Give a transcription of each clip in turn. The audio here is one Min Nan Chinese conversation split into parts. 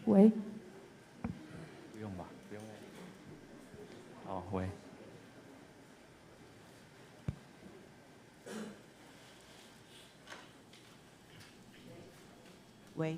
喂。不用吧，不用。哦，喂。喂。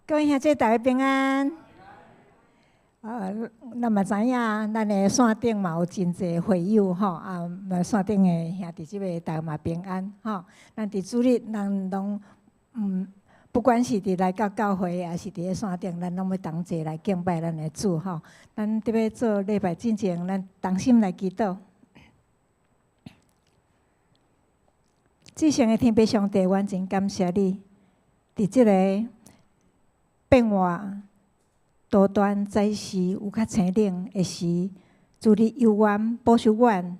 各位兄弟，大家平安。咱嘛知影，咱的線頂嘛有真濟會友吼，啊，嘛線頂的兄弟姊妹，大家嘛平安吼。咱佇主日，咱攏不管是佇來到教會，抑是佇咧線頂，咱攏欲同齊來敬拜咱的主吼。咱佇欲做禮拜進前，咱同心來祈禱。至聖的天父上帝，阮真感謝你，佇這个變化多端、早時有較清冷的時，主你猶原保守阮，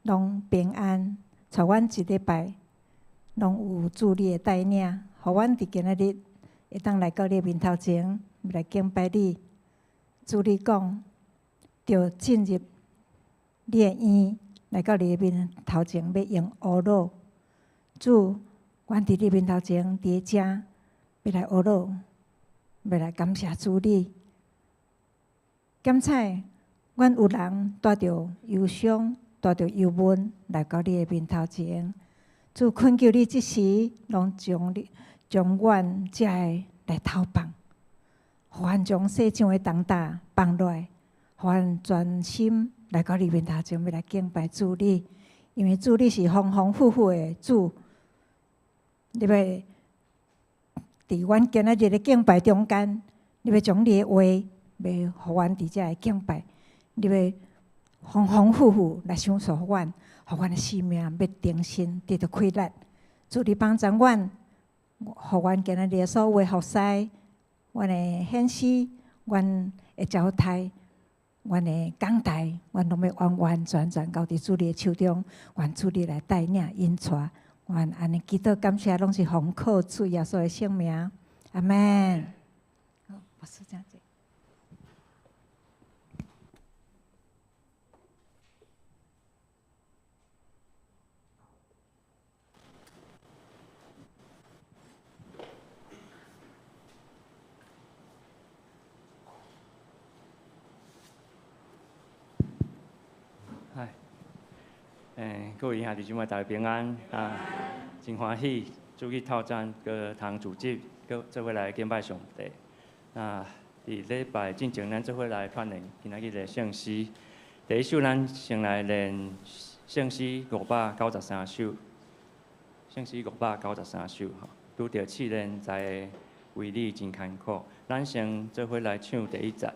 攏平安，帶阮一禮拜攏有主你的帶領，予阮佇今仔日會當來到你的面頭前來敬拜你。主你講，著進入你的院，來到你的面頭前，欲用呵咾。主，阮佇你面頭前，佇遮欲來呵咾，欲來感謝主你。感謝阮有人帶著憂傷、帶著憂悶來到你的面頭前。主懇求你，這時攏將你將阮遮的來投放，予阮將世上的重擔放落來，予阮專心來到你面頭前，欲來敬拜主你。因為主你是豐豐富富的主，你欲佇阮今仔日的敬拜中間，你欲將你的話，欲予阮佇遮來敬拜，你欲豐豐富富來賞賜阮，予阮的生命欲重新得著氣力。主你幫助阮，予阮今仔日所有的服侍，阮的獻詩，阮的交代，阮的講台，阮攏欲完完全全交佇主你的手中，願主你來帶領引帶。阮按呢祈禱感謝，攏是奉靠主耶穌的聖名，阿門。好，牧師請坐。嗨，各位兄弟姊妹大家平安啊！真歡喜，主日透早閣通組織，閣做伙來敬拜上帝。那佇禮拜進前，咱做伙來串聯今仔日的聖詩。第一首，咱先來練聖詩593首。聖詩五百九十三首，吼，拄著試煉災禍為你真艱苦。咱先做伙來唱第一節。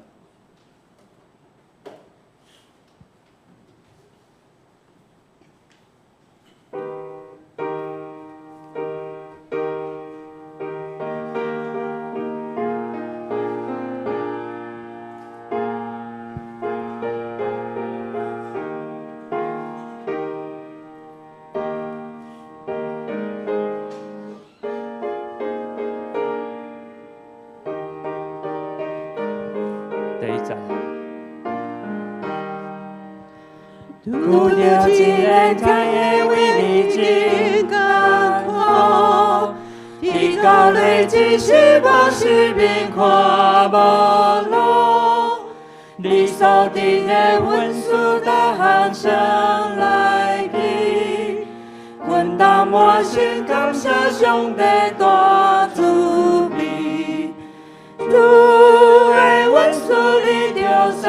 第一節。拄著試煉災禍為你真艱苦，跌到落一時無失眠看無路，你所賜的恩賜逐項算來記，困難滿心感謝上帝大慈悲，主的恩賜你著算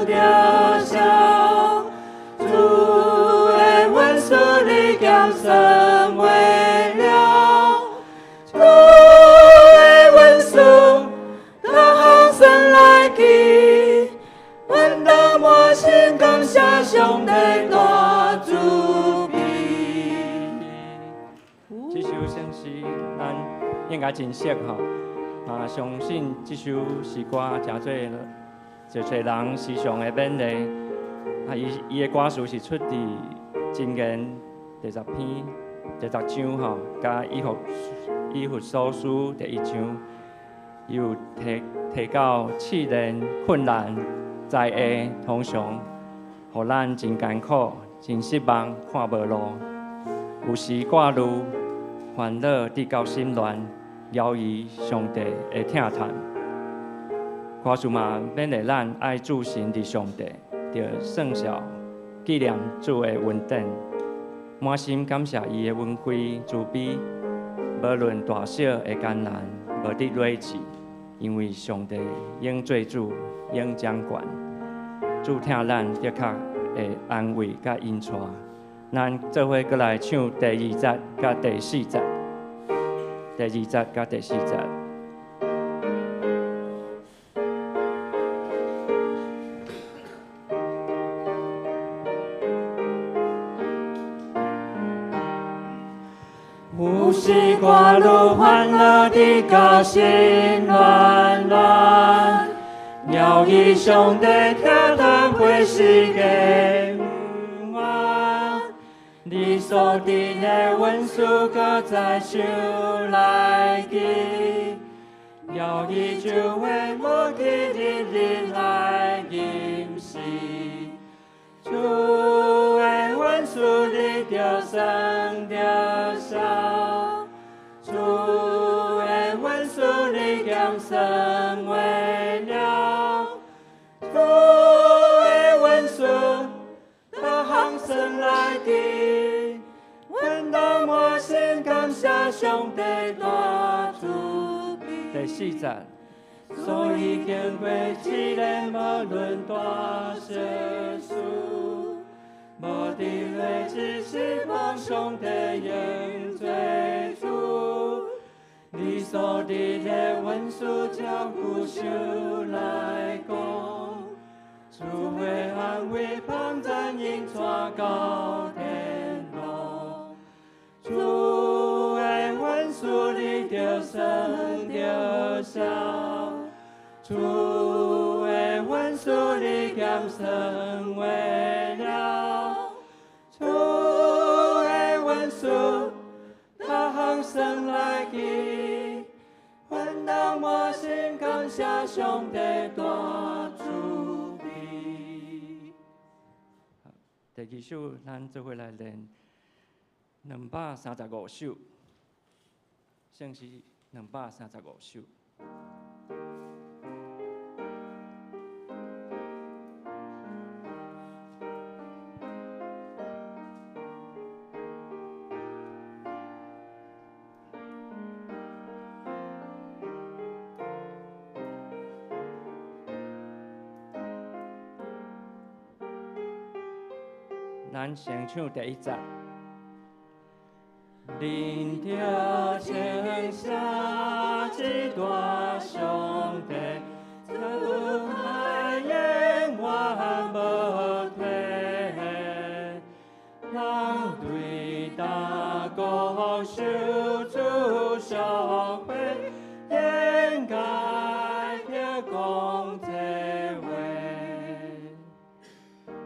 著數。主的恩賜你減算袂了，主的恩賜逐項算來記，阮都滿心感謝上帝大慈悲。這首聖詩咱應該真熟吼，嘛相信這首詩歌誠濟濟濟人時常會勉勵。啊，伊伊的歌詞是出佇箴言第十篇第十章吼，佮以弗所書第一章，伊有提提到試煉、困難、災禍，通常予咱真艱苦、真失望、看無路，有時掛慮、煩惱，直到心亂，猶疑上帝的疼嘆。歌詞嘛勉勵咱愛注神佇上帝，著算數紀念主的恩典，滿心感謝伊的恩惠慈悲，無論大小的艱難，無得累志，因為上帝永做主，永掌權。主疼咱，的確會安慰佮引帶。咱做伙閣來唱第二節佮第四節，第二節佮第四節。有時掛慮煩惱直到心亂亂，猶疑上帝疼嘆會是個永遠。你所賜的恩賜閣再想來記，猶疑就會無記日日來認識。主的恩賜你著算著數，主的恩賜你減算袂了，主的恩賜逐項算來記，阮都滿心感謝上帝大慈悲。第四節。所以經過試煉，無論大小事，無得累，只希望上帝永做主。你所賜的恩賜照顧手來講，主會安慰幫咱引帶到天堂。主的恩賜你著算著數。主的恩賜你減算袂了，主的恩賜逐項算來記，阮都滿心感謝上帝大慈悲。第二首，咱做伙來練235首，聖詩235首。咱先唱第一節。恁著稱謝這大上帝，慈愛永遠無退，人對大國受主贖回，應該著講這話。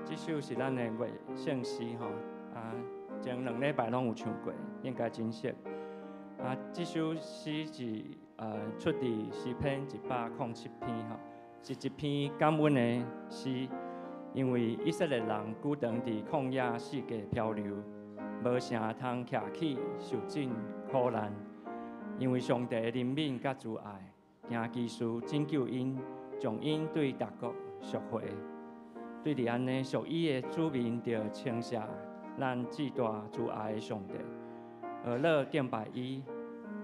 這首是咱的月聖詩吼，啊，前兩禮拜攏有唱過，應該真熟。啊，這首詩是出佇詩篇107篇吼，是一篇感恩的詩。因為以色列人久長佇曠野四界漂流，無啥通徛起，受盡苦難。因為上帝的憐憫佮慈愛，行奇事拯救𪜶，將𪜶對別國贖回。對佇按呢，屬伊的子民著稱謝咱至大慈愛的上帝，學樂敬拜伊，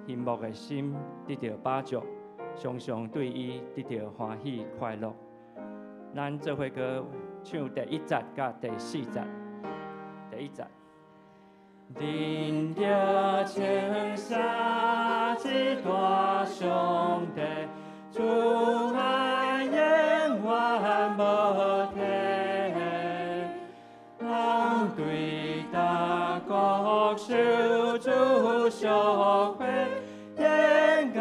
欣慕的心得著飽足，常常對伊得著歡喜快樂。咱做伙閣唱第一節佮第四節。第一節。恁著稱謝這大上帝，慈愛永遠無退，人對大國受主贖回，應該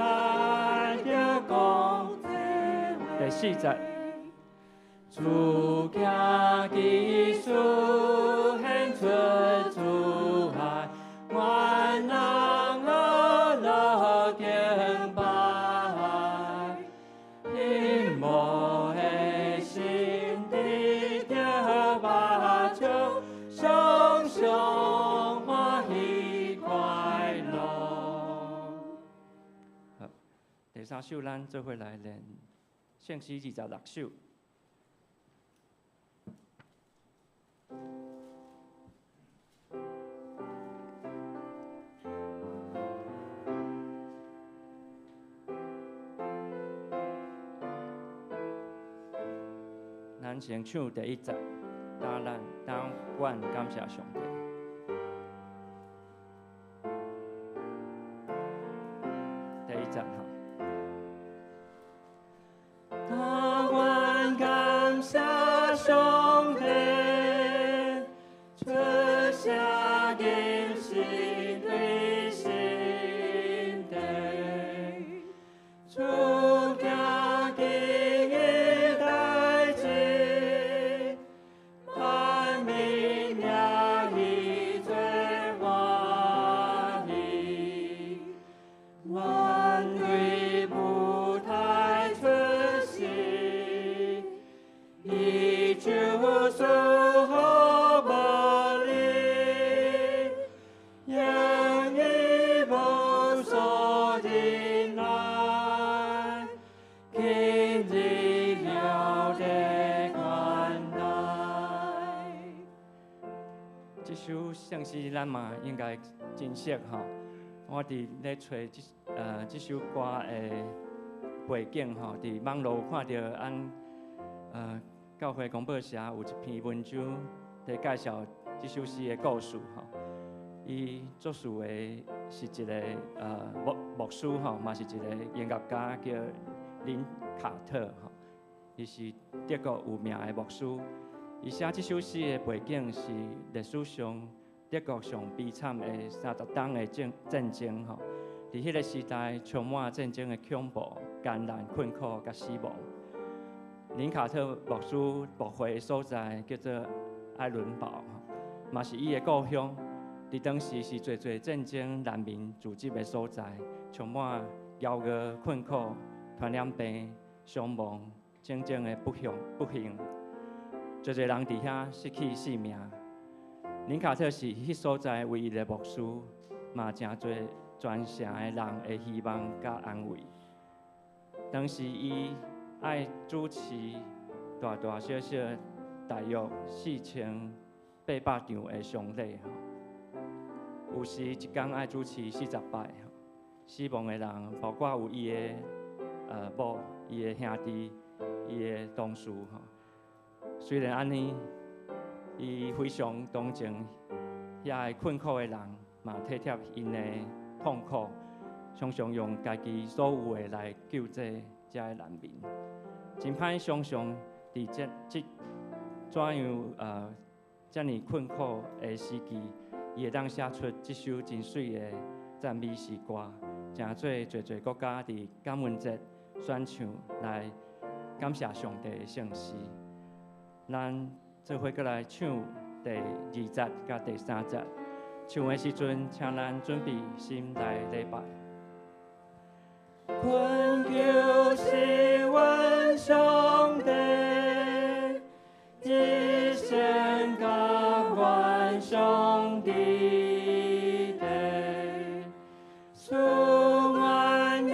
著講這話。第四節。主行奇事顯出慈愛，願人學樂敬拜，欣慕的心得著飽足，常常歡喜快樂。好，第三首咱做伙來練聖詩26首。咱先唱第一節，當咱當阮感謝上帝。第一節吼。當阮感謝上帝，出下金心對心底，主行奇異代誌，萬民也以做歡喜，願對舞台出席，伊就賜予無力，用伊無所忍耐，今日了的關愛。這首聖詩咱嘛應該真熟吼。我佇咧揣這首歌的背景吼，佇網路有看著按教會公報社有一篇文章佇介紹這首詩的故事吼。伊作詞的是一個牧師吼，嘛是一個音樂家叫林卡特吼。伊是德國有名的牧師。伊寫這首詩的背景是歷史上德國上悲慘的30冬的戰爭吼。佇彼個時代，充滿戰爭的恐怖、艱難、困苦佮死亡。林卡特牧師牧會的所在叫做愛倫堡，嘛是伊的故鄉。佇當時是濟濟戰爭難民聚集的所在，充滿飢餓、困苦、傳染病、傷亡，種種的不幸。濟濟人佇遐失去性命。林卡特是彼所在唯一的牧師，嘛誠濟全城的人的希望佮安慰。當時伊愛主持大大小小大約4800場的喪禮，有時一工愛主持40擺。死亡的人包括有伊的某、伊的兄弟、伊的同事。雖然按呢，伊非常同情遐个困苦的人，嘛體貼𪜶的痛苦，常常用家己所有的來救濟遮个難民。真歹想象佇這這怎樣遮爾困苦的時期，伊會當寫出這首真媠的讚美詩歌，成做濟濟國家佇感恩節選唱來感謝上帝的聖詩。咱做伙閣來唱第二節佮第三節，唱的時陣，請咱準備心來禮拜。困求是阮上帝，一生甘願上帝的，賜阮喜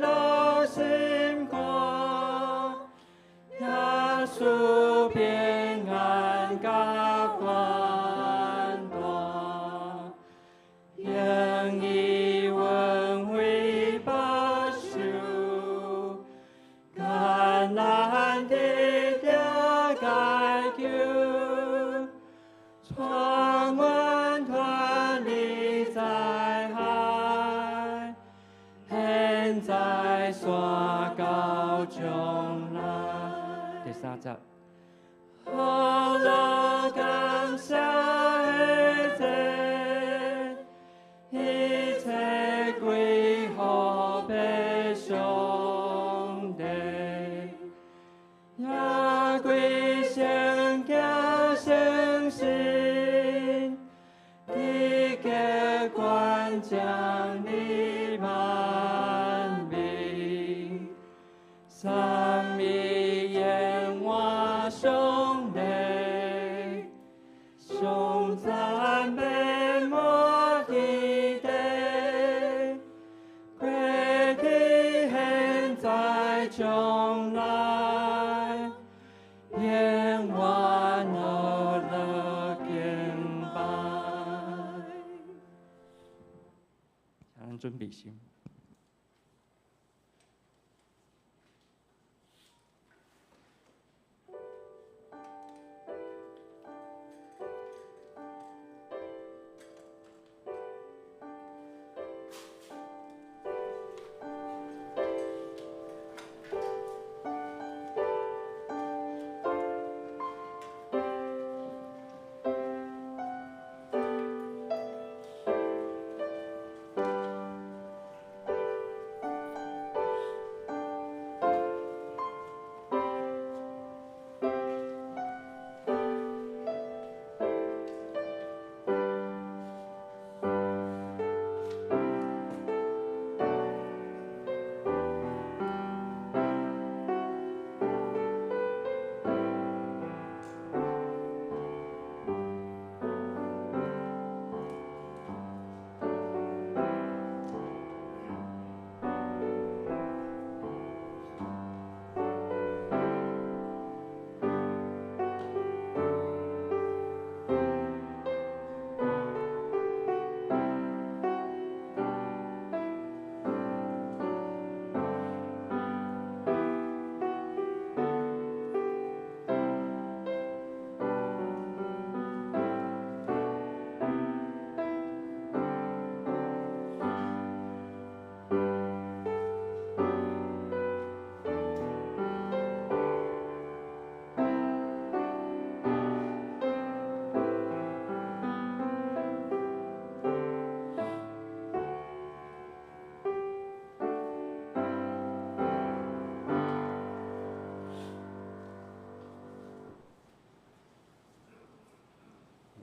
樂心肝，耶穌平安佮寬大，用伊恩惠保守，艱難得著解救，帶阮脫離災害，現在煞到將來。第三節。好樂感謝的祭，一切歸予父上帝，也歸聖子聖神，得加權將利萬民，三一耶和上帝，頌讚美滿天地，過去現在將來，永遠樂樂敬拜。請咱準備心。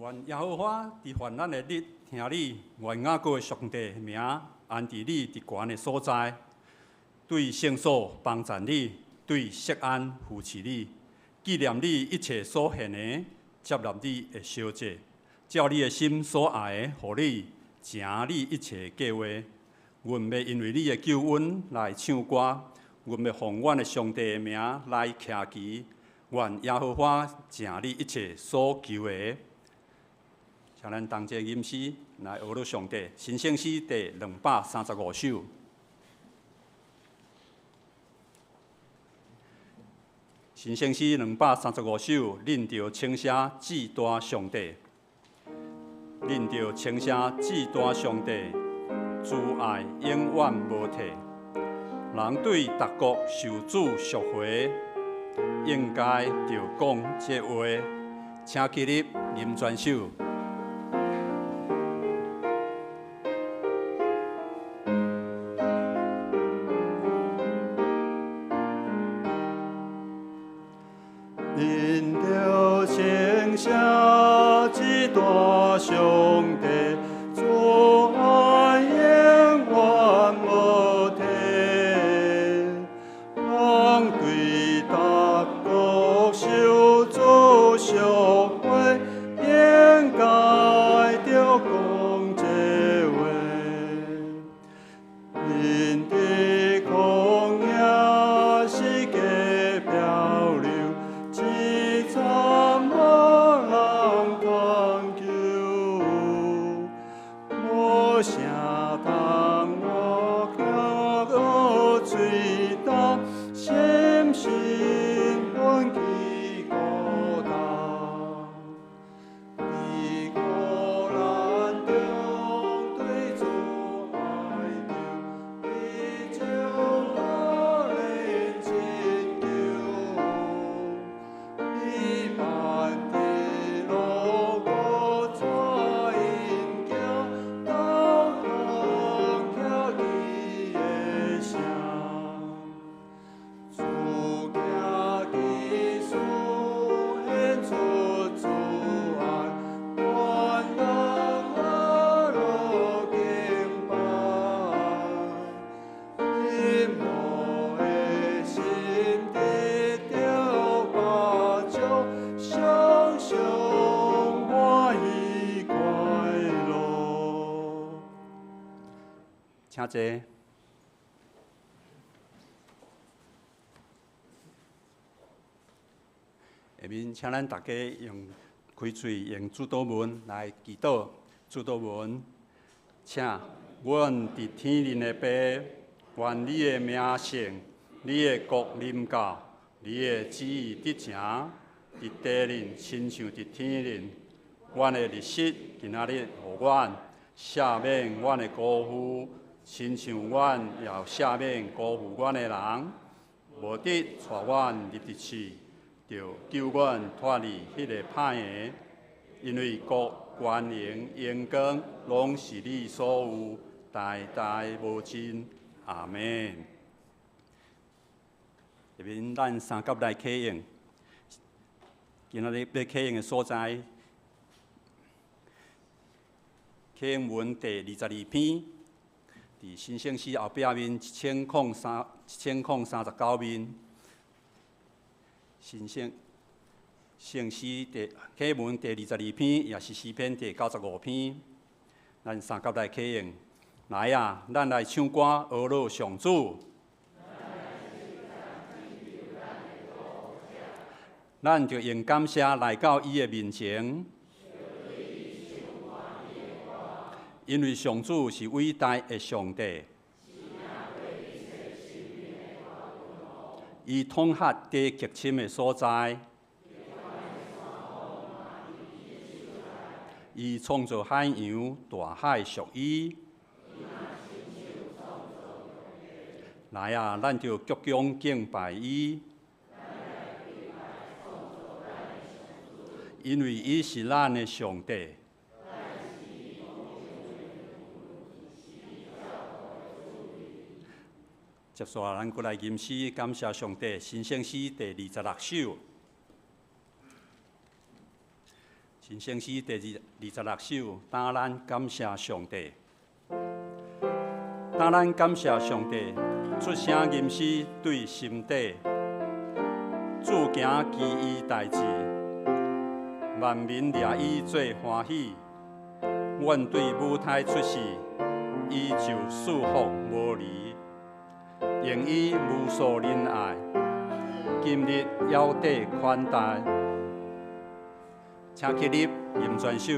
願耶和華佇患難的日聽你，願雅各的上帝名安置你佇懸的所在，對聖所幫贊你，對錫安扶持你，紀念你一切所獻的，接納你的燒祭，照你的心所愛的，予你成你一切計劃。阮欲因為你的救恩來唱歌，阮欲奉阮的上帝的名來徛旗。願耶和華成你一切所求的。請咱同齊吟詩來學樂上帝，新聖詩第235首。新生詩235首，恁著稱謝至大上帝，恁著稱謝至大上帝，慈愛永遠無退。人對逐國受主贖回，應該著講這話，請起立，吟全首。恁著稱謝至大上帝，慈愛永遠無退。人對逐國受主贖回，應該著講這話。恁佇曠野四界漂流，淒慘無人通救，無啥通活行水焦，心神奮起孤單。佇苦難中對主哀求，伊就予恁拯救。伊辦佇路谷帶𪜶行，斗篷徛起的聲。主行奇事顯出慈愛，萬人阿樂敬拜。恁無的心得著飽足，常常歡喜快樂。請坐。下面請咱大家用開喙用主禱文來祈禱。主禱文，請阮佇天頂的父，願你的名聖，你的國臨到，你的旨意得成，佇地面親像佇天頂。阮的日食今仔日予阮，赦免阮的辜負，親像阮也有赦免辜負阮的人。無得帶阮入佇試，著救阮脫離彼个歹的，因為國、權榮、榮光，攏是你所有，代代無盡。阿們。下面咱三甲來啟用，今仔日欲啟用的所在，啟用文第22篇，佇新生詩後壁面1039面。新生聖詩第啟文第22篇，也是詩篇第95篇。咱三甲來啟用，來啊！咱來唱歌，呵咾上主。咱著用感謝來到伊的面前，因為上主是偉大的上帝，伊統轄地極深的所在，伊創造海洋，大海屬伊。來啊！咱著鞠躬敬拜伊，因為伊是咱的上帝。接下來，咱閣來吟詩，感謝上帝。新生詩第26首，新生詩第26首，當咱感謝上帝，當咱感謝上帝，出聲吟詩對心底，主行奇異代誌，萬民掠伊做歡喜。阮對母胎出世，伊就賜福無離。用伊無數仁愛，今日枵底款待，請起立，吟全首。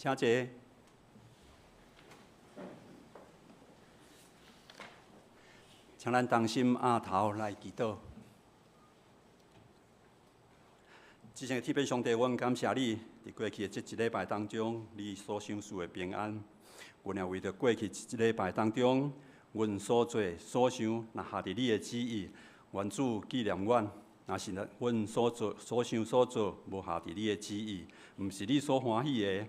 請坐。請咱同心徛頭來祈禱。至聖的天父上帝，阮感謝你，佇過去的這一禮拜當中，你所賞賜的平安。阮也為著過去這一禮拜當中，阮所做所想，若合佇你的旨意，願主紀念阮；若是阮所做所想所做無合佇你的旨意，毋是你所歡喜的，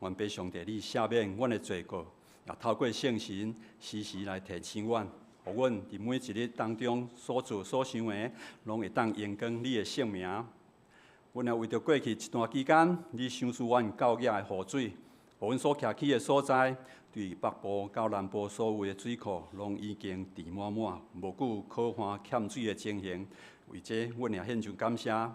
願父上帝你赦免阮的罪過，也透過聖神時時來提醒阮，予阮佇每一日當中所做所想的，攏會當榮光你的聖名。阮也為著過去一段期間，你賞賜阮夠額的雨水，予阮所徛起的所在，對北部到南部所有的水庫，攏已經填滿滿，無久可旱欠水的情形。為這，阮也獻上感謝。啊，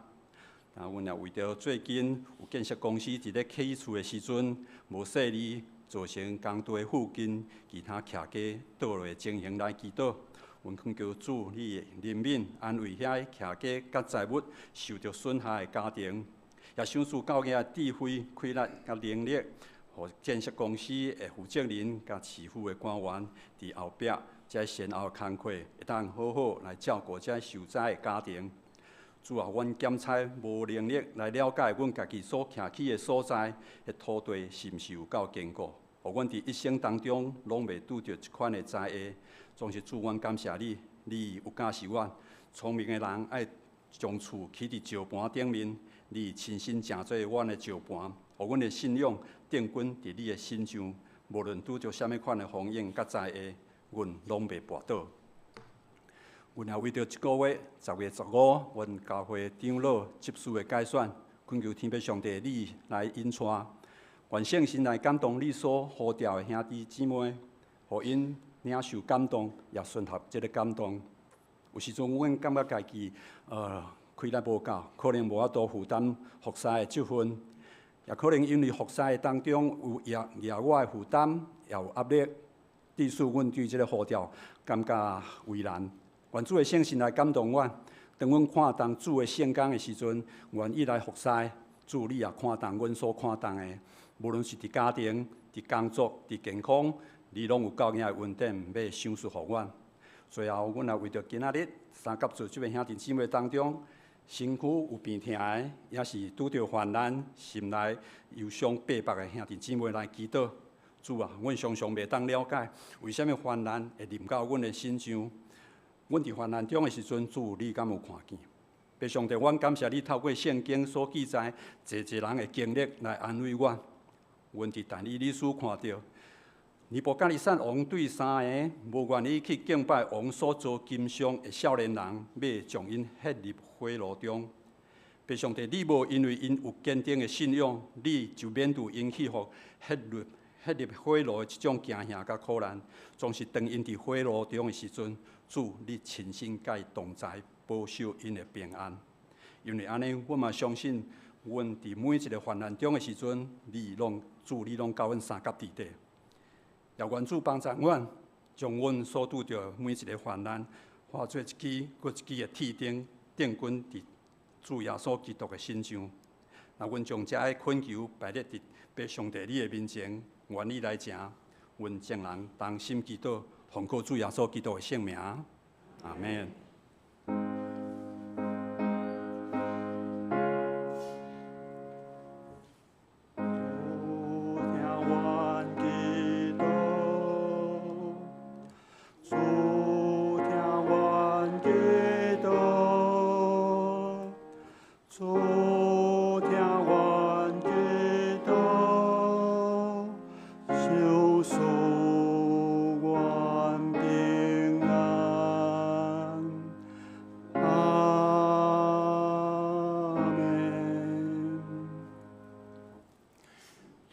阮也為著最近有建設公司佇咧起厝的時陣，無細膩，造成工地附近其他徛家倒落的情形來祈禱。阮懇求主，你的憐憫安慰遐徛家佮財物受著損害的家庭，也賞賜夠額的智慧、氣力佮能力，予建設公司的負責人佮市府的官員佇後壁這善後工課，會當好好來照顧這受災的家庭。主啊，阮檢采無能力來了解阮家己所徛起的所在，彼土地是毋是有夠堅固？予阮佇一生當中攏袂拄著這款的災禍。總是主，阮感謝你，你有教示阮，聰明的人愛將厝起佇石盤頂面，你親身成做阮的石盤，予阮的信仰定根佇你的身上，無論拄著啥物款的風湧佮災禍，阮攏袂跋倒。阮也為著這個月10月15，阮教會長老執事的改選，懇求天父上帝你來引帶，願聖神來感動你所呼召的兄弟姊妹，予𪜶領受感動，也順服這个感動。有時陣，阮感覺家己氣力無夠，可能無法度負擔服侍的職分，也可能因為服侍的當中有額外的負擔，也有壓力，致使阮對這个呼召感覺為難。願主的聖神來感動阮，當阮看重主的聖工的時陣，願意來服侍。主，你也看重阮所看重的，無論是佇家庭、佇工作、佇健康，你攏有夠額的恩典欲賞賜予阮。最後，阮也為著今仔日三甲座這位兄弟姊妹當中，身軀有病痛的，也是拄著患難、心內憂傷百百的兄弟姊妹來祈禱。主啊，阮常常袂當了解，為啥物患難會臨到阮的身上？阮佇患難中的時陣，主你敢有看見？父上帝，阮感謝你透過聖經所記載，濟濟人的經歷來安慰阮。阮佇但以理書看著，尼布甲尼撒王對三个無願意去敬拜王所造金像的少年人，欲將𪜶獻入火爐中。父上帝，你無因為𪜶有堅定的信仰，你就免除𪜶去予獻入火爐的這種驚嚇佮苦難。總是當𪜶佇火爐中的時陣，主你親身佮伊同在，保守𪜶的平安。因為按呢，阮嘛相信，阮佇每一个患難中的時陣，你攏主你攏佮阮相佮佇底。也願主幫助阮，將阮所拄著每一个患難，化做一支閣一支的鐵釘，釘根佇主耶穌基督的身上。那阮將這个懇求擺佇父上帝你的面前，願你來成，阮眾人同心祈禱，奉靠主耶穌基督的聖名，阿們。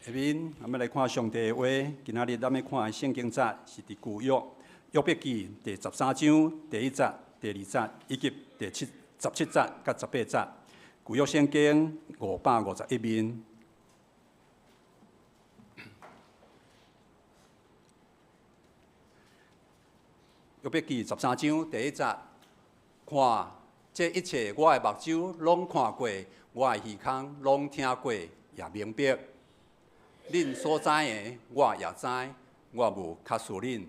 下面，咱們來看上帝的話。今仔日咱欲看的聖經節是佇舊約約伯記第13章第1節、第2節以及第17節佮18節。舊約聖經551面。約伯記十三章第一節，看，這一切我的目睭攏看過，我的耳孔攏聽過，也明白。恁所知的，我也知，我無較輸恁。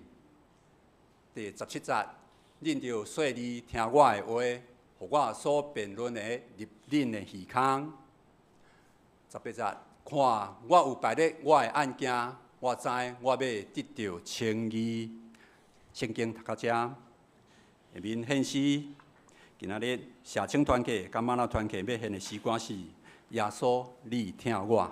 第17節，恁著細膩聽我的話，予我所辯論的入恁的耳空。18節，看我有排列我的案件，我知我欲得著稱義。聖經讀到遮，下面獻詩。今仔日社青團契佮嗎哪團契欲獻的詩歌是《耶穌，你疼我》。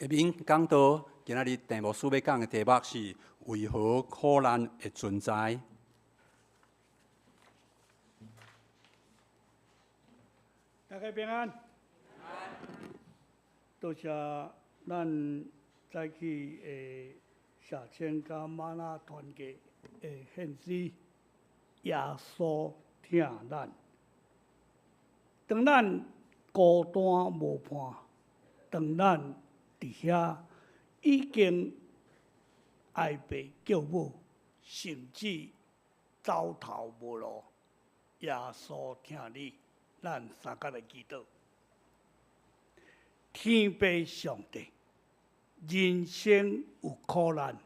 下面講道，今仔日鄭牧師欲講的題目是為何苦難會存在？大家平安。多謝咱早起的社青佮嗎哪團契的獻詩，耶穌疼咱。當咱孤單無伴，當咱佇遐已經哀爸叫母，甚至走投無路，耶穌疼你，咱三佮來祈禱。天父上帝，人生有苦難，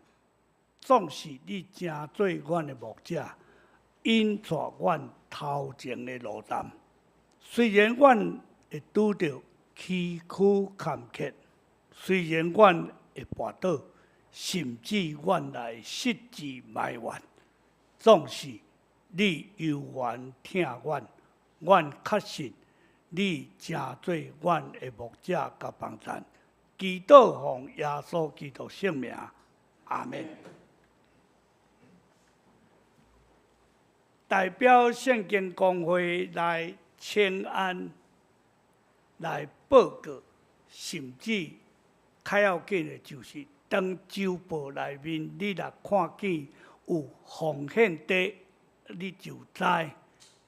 總是你成做阮的牧者，引帶阮頭前的路途。雖然阮會拄著崎嶇坎坷，雖然阮會跋倒，甚至阮來失志埋怨，總是你猶原疼阮，阮確信你成做阮的牧者佮幫贊。祈禱奉耶穌基督聖名，阿們。代表聖經公會來請安，來報告，甚至較要緊的就是，當週報內面你若看見有奉獻單，你就知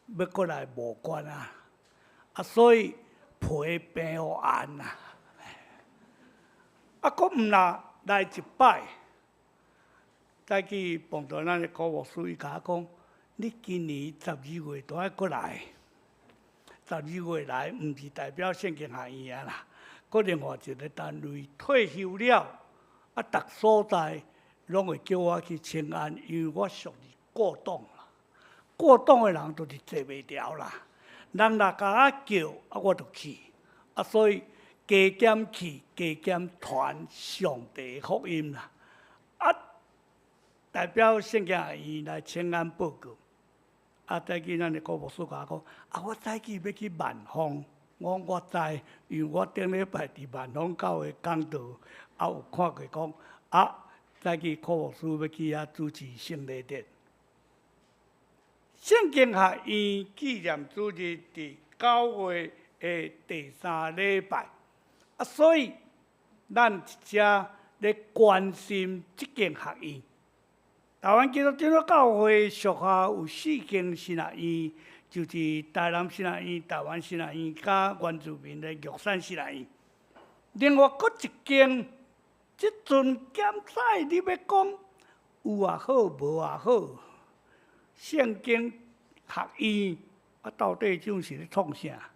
欲閣來募捐啊！啊，所以皮變予紅啊！啊，閣毋若來一擺，早起碰著咱的柯牧師，伊共我講：你今年12月都愛閣來。12月來，毋是代表聖經學院啊啦，閣另外一個單位退休了，啊，逐所在攏會叫我去請安，因為我屬於過動啦。過動的人就是坐袂牢啦。人若共我叫，啊，我就去。啊，所以加減去，加減傳上帝福音啦。啊，代表聖經學院來請安報告。啊，早起咱的郭牧師共我講，啊，我早起欲去萬豐，我講我知，因為我頂禮拜佇萬豐教會講道，啊有看過講，啊，早起郭牧師欲去遐主持聖禮典。聖經學院紀念主日佇9月的第三禮拜，啊，所以咱一直咧關心這間學院。台灣基督長老教會屬下有四間神學院，就是台南神學院、台灣神學院、佮原住民的玉山神學院。另外，閣一間，這陣檢采你欲講有也好，無也好，聖經學院啊，到底這種是咧創啥？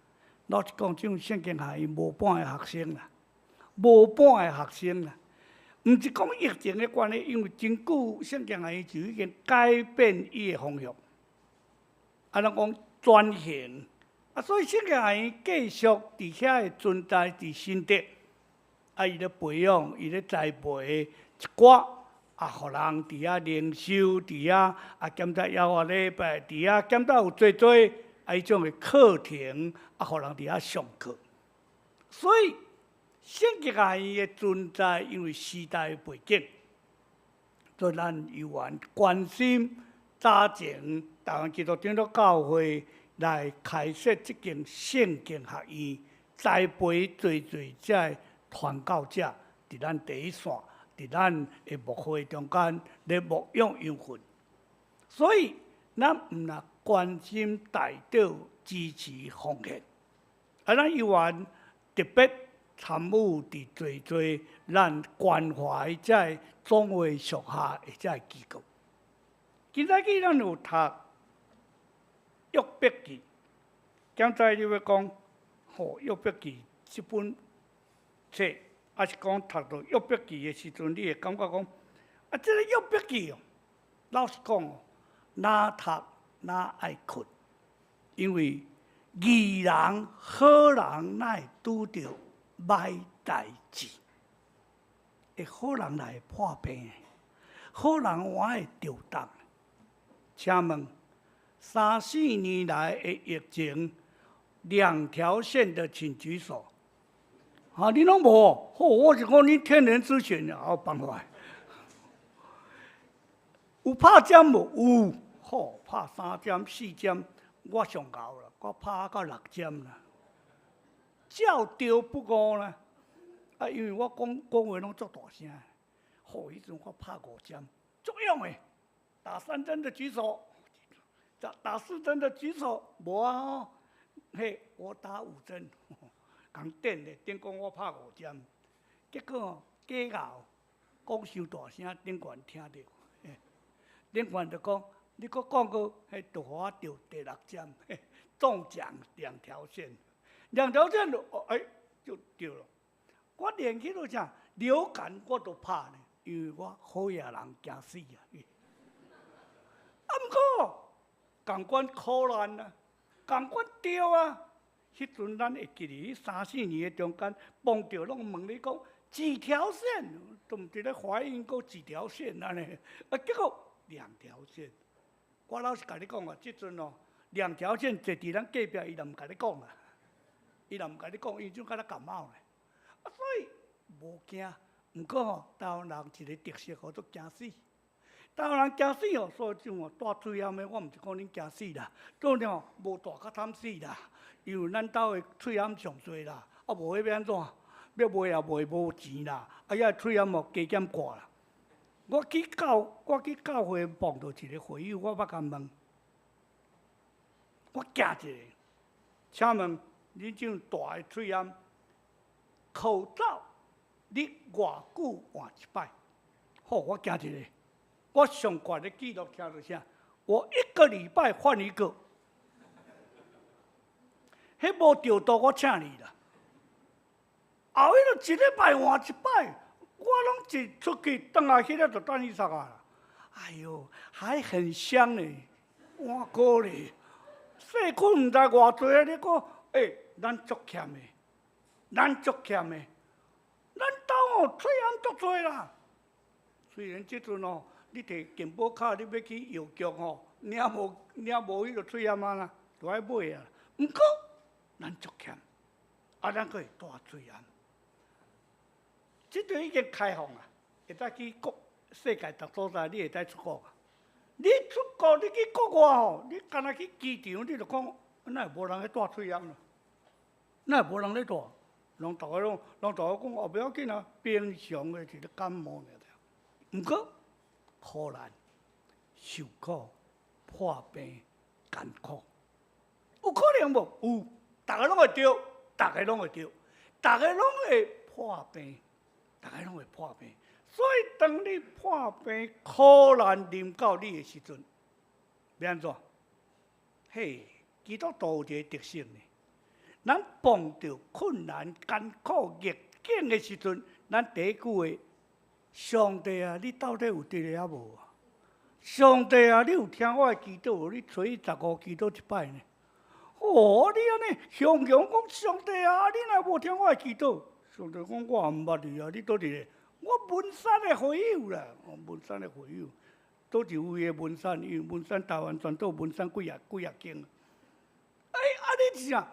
老實講，這種聖經學院無半个學生啦，無半个學生啦。毋是講疫情的關係，因為真久聖經學院就已經改變伊的方向，啊，咱講轉型，啊，所以聖經學院繼續佇遐會存在佇新竹，啊，伊咧培養，伊咧栽培一寡，啊，予人佇遐靈修，佇遐啊，檢查猶個禮拜，佇遐檢查有濟濟啊，彼種的課程，啊，予人佇遐上課，所以。聖經學院的存在，因為時代的背景，所以咱猶原關心早前台灣基督長老教會來開設這間聖經學院，栽培濟濟這个傳教者，佇咱第一線，佇咱的牧會中間咧牧養養訓。所以，咱毋若關心代禱支持奉獻，啊，咱猶原特別。參與佇濟濟咱關懷這个總會屬下的這个機構。今早起咱有讀約伯記，剛才你欲講，吼約伯記這本冊，抑是講讀著約伯記的時陣，你會感覺講，啊，這个約伯記哦，老實講哦，若讀若愛睏，因為義人好人哪會拄著歹代誌，會好人來破病，好人倚會著重。請問，三四年來的疫情，兩條線的請舉手。啊，你攏無？好，我是講你天然之選，好辦法。有拍針無？有，好，拍三針、四針，我上𠢕啦，我拍到六針啦，照著不誤啦。啊，因為我講講話攏足大聲，好，彼陣我拍五針，足勇的。打三針的舉手，打四針的舉手，無啊。嘿，我打五針，共電咧，頂講我拍五針，結果假𠢕講傷大聲，頂懸聽著，頂懸就講，你閣講閣，彼就予我著第六針，中獎兩條線，兩條線就哎就著了。我連彼個啥流感我都拍呢，因為我好野人驚死啊！啊，毋過仝款苦難啊，仝款著啊！彼陣咱會記得，三四年的中間，碰著攏問你講幾條線，都毋知咧懷孕閣幾條線按呢？啊，結果兩條線。我老實共你講啊，這陣哦，兩條線坐佇咱隔壁，伊也毋共你講啊，伊也毋共你講，伊種敢若感冒咧。啊，所以無驚，毋過吼，台灣人一個特色叫做驚死。台灣人驚死哦，所以這種哦帶喙罨的，我毋是講恁驚死啦，做了無帶較慘死啦，因為咱兜的喙罨上濟啦，啊無彼欲按怎？欲賣也賣無錢啦，啊遐喙罨哦加減掛啦。我去教會碰著一個會友，我捌共問，我驚一下，請問恁這種大的喙罨口罩，你偌久換一擺？好，我驚一下。我上懸的記錄聽著啥？我一個禮拜換一個。彼無著毒，我請你啦。後彼個一禮拜換一擺，我攏一出去，轉來彼個就等伊煞啊。哎喲，還很香呢，換過咧。細菌毋知偌濟啊！你講，欸，咱足儉的，咱足儉的，咱兜哦喙罨足濟啦。雖然這陣哦，你摕健保卡，你欲去藥局吼，領無領無彼個喙罨仔啦，就愛買啊。毋過，咱足儉，啊，咱閣會帶喙罨。這陣已經開放啊，會使去國世界逐所在，你會使出國啊。你出國，你去國外吼，你干焦去機場，你就講，哪會無人咧帶喙罨啦？哪會無人咧帶？攏逐个攏，攏逐个講哦，無要緊啊，平常的一個感冒爾。毋過，苦難、受苦、破病、艱苦，有可能無？有，逐个攏會著，逐个攏會著，逐个攏會破病，逐个攏會破病。所以，當你破病、苦難臨到你的時陣，欲按怎？嘿，基督徒有一個特色呢。咱碰著困難、艱苦、逆境的時陣，咱第一句話：上帝啊，你到底有佇咧抑無啊？上帝啊，你有聽我的祈禱無？你初一十五祈禱一擺呢？哦，你按呢雄雄講上帝啊，你若無聽我的祈禱？上帝講我也毋捌你啊，你佗佇咧？我文山的會友啦，文山的會友，佗一位的文山？因為文山台灣全島文山幾仔幾仔間。哎，啊你是啥？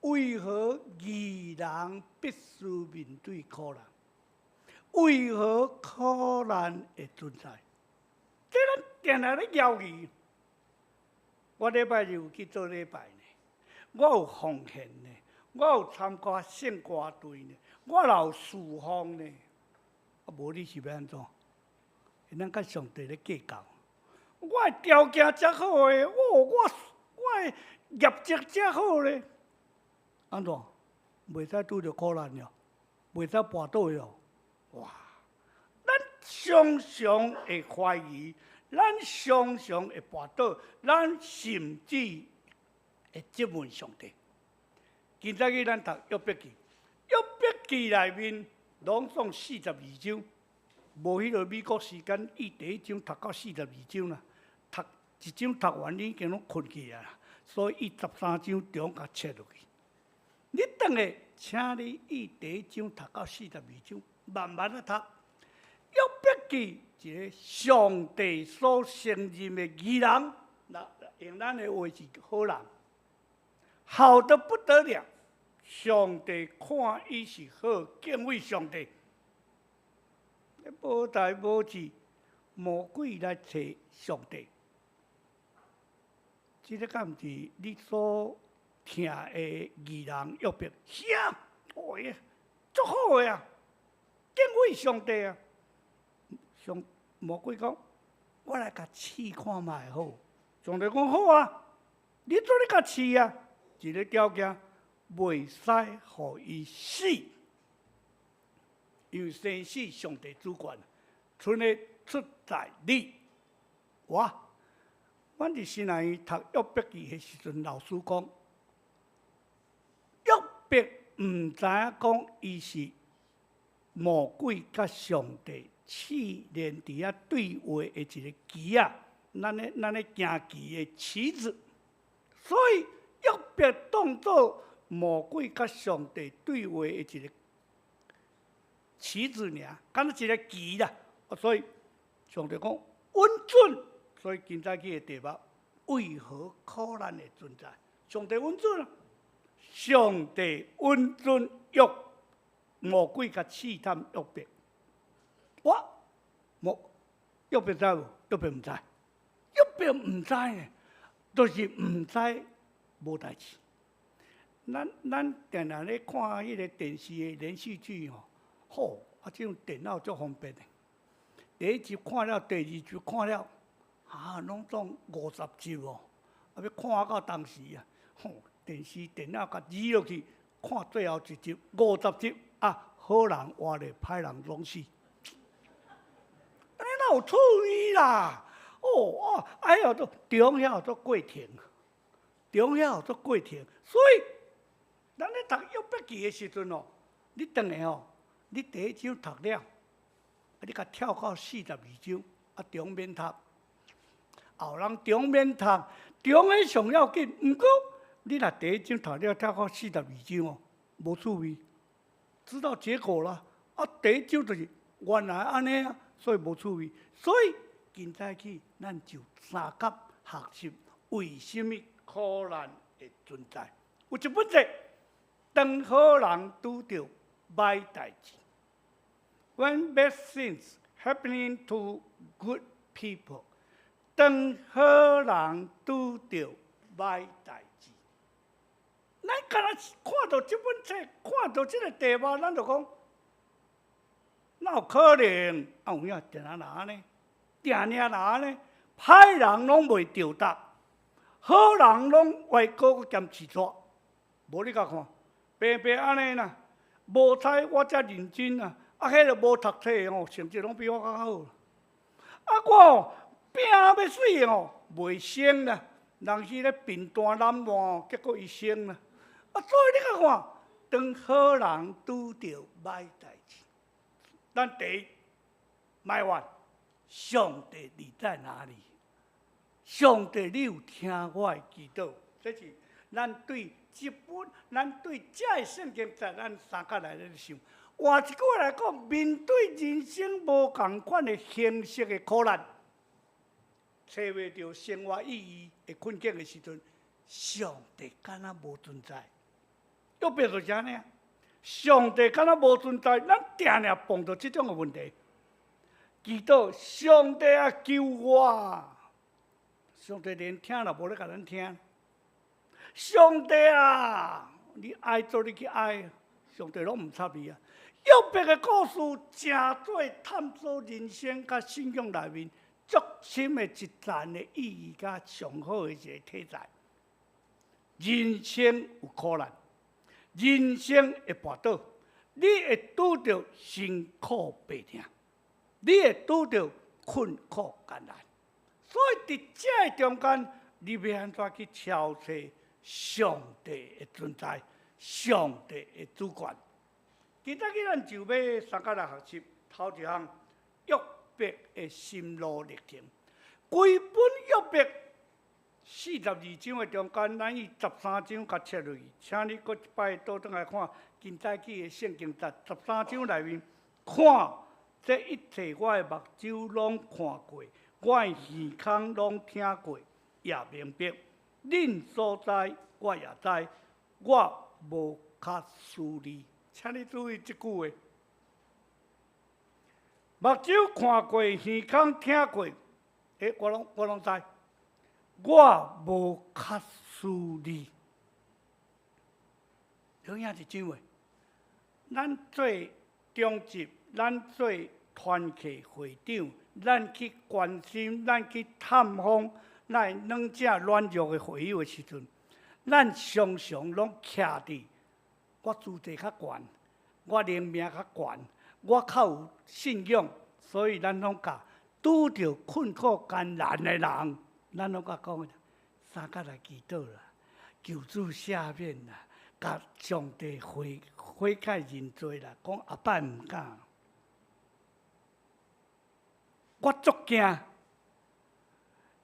為何義人必須面對苦難？為何苦難會存在？這咱定定咧猶疑。我禮拜日有去做禮拜呢，我有奉獻呢，我有參加聖歌隊呢，我也有侍奉呢。啊，無你是欲按怎？咱佮上帝咧計較。我的條件遮好的，哦，我的業績遮好咧，按怎？袂使拄著苦難了，袂使跋倒了。哇！咱常常會懷疑，咱常常會跋倒，咱甚至會質問上帝。今早起咱讀約伯記，約伯記內面攏總42章，無彼個美國時間，伊第一章讀到42章啦，讀一章讀完，你已經攏睏去啊，所以伊13章中共切落去。你轉來，請你以第一章讀到42章，慢慢仔讀。約伯記一個上帝所承認的義人，那用咱的話是好人，好得不得了。上帝看伊是好，敬畏上帝。無代無誌，魔鬼來揣上帝。這个敢毋是你所聽的義人約伯？是啊，哦耶，足好的啊，敬畏上帝啊。上魔鬼講，我來共試看覓好。上帝講好啊，你做你共試啊，一个條件，袂使予伊死，因為生死上帝主權，賰的出在你。我，阮佇神學院讀約伯記的時陣，老師講，約伯毋知影講伊是魔鬼佮上帝試煉佇遐對話的一个棋仔，咱咧行棋的棋子，所以約伯當做魔鬼佮上帝對話的一個棋子爾，敢若一个棋啦。所以上帝講允准，所以今早起的題目，為何苦難會存在？上帝允准啊！上帝允准約魔鬼共試探約伯。我無約伯知無？約伯毋知，約伯毋知呢，就是毋知無代誌。咱定定咧看彼个電視的連續劇吼，好啊，這種電腦足方便的。第一集看了，第二集看了，啊，攏總50集哦，啊，欲看到當時啊，吼，電視電腦共入落去，看最後一集五十集啊，好人活咧，歹人攏死。按呢哪有趣味啦？哦哦，哎喲，都中遐有做過程，中遐有做過程，所以咱咧讀約伯記的時陣哦，你轉來吼，你第一章讀了，啊，你共跳到42章，啊，中免讀，後人中免讀，中彼上要緊。毋過你若第一章讀了跳到四十二章哦，無趣味，知道結果啦。啊，第一章就是原來按呢啊，所以無趣味。所以今早起咱就三甲學習為啥物苦難會存在。有一本冊，當好人拄著䆀代誌。When bad things happening to good people，當好人拄著䆀代誌。咱敢若看著這本冊，看著這個題目，咱就講，哪有可能？啊有影定定若按呢？定定若按呢？歹人攏袂著觸，好人攏歪哥兼飼娶。無你共看，白白按呢啦，無彩我遮認真啊！啊，彼个無讀冊吼，成績攏比我較好。啊，我拼欲死吼，袂成啦。人是咧貧惰懶惰，結果伊成啦。啊，所以你共看，當好人拄著䆀代誌，咱第一，莫怨，上帝你在哪裡？上帝，你有聽我的祈禱？這是咱對這本，咱對這个聖經在咱三角來咧想。換一句話來講，面對人生無仝款的形式的苦難，揣袂著生活意義的困境的時陣，上帝敢若無存在。約伯就是按呢，上帝敢若無存在，咱定定碰著這種的問題。祈禱上帝啊，救我！上帝連聽都無咧共咱聽。上帝啊，你愛做你去愛，上帝攏毋插你啊。約伯的故事，誠做探索人生佮信仰內面足深的一層的意義，佮上好的一個題材。人生有苦難，人生會跋倒，你會拄著辛苦病痛，你會拄著困苦艱難。所以佇這个中間，你欲按怎去超揣上帝的存在，上帝的主權？今仔日咱就欲相共來學習頭一項約伯的心路歷程。規本約伯42章的中間，咱以13章共切落去，請你閣一擺倒轉來看今早起的聖經節十三章內面，看這一切我的目睭攏看過，我的耳孔攏聽過，也明白。恁所知，我也知，我無較輸你。請你注意這句話。目睭看過，耳孔聽過，欸，我攏知。我無較輸你。有影是姊妹，咱做長執，咱做團契會長，咱去關心，咱去探訪咱軟者軟弱的會友的時陣，咱常常攏徛佇我資濟較懸，我靈命較懸，我較有信仰，所以咱攏共拄著困苦艱難的人，咱攏共講相佮來祈禱啦，求主赦免啦，共上帝悔悔改認罪啦，講後擺毋敢。我足驚，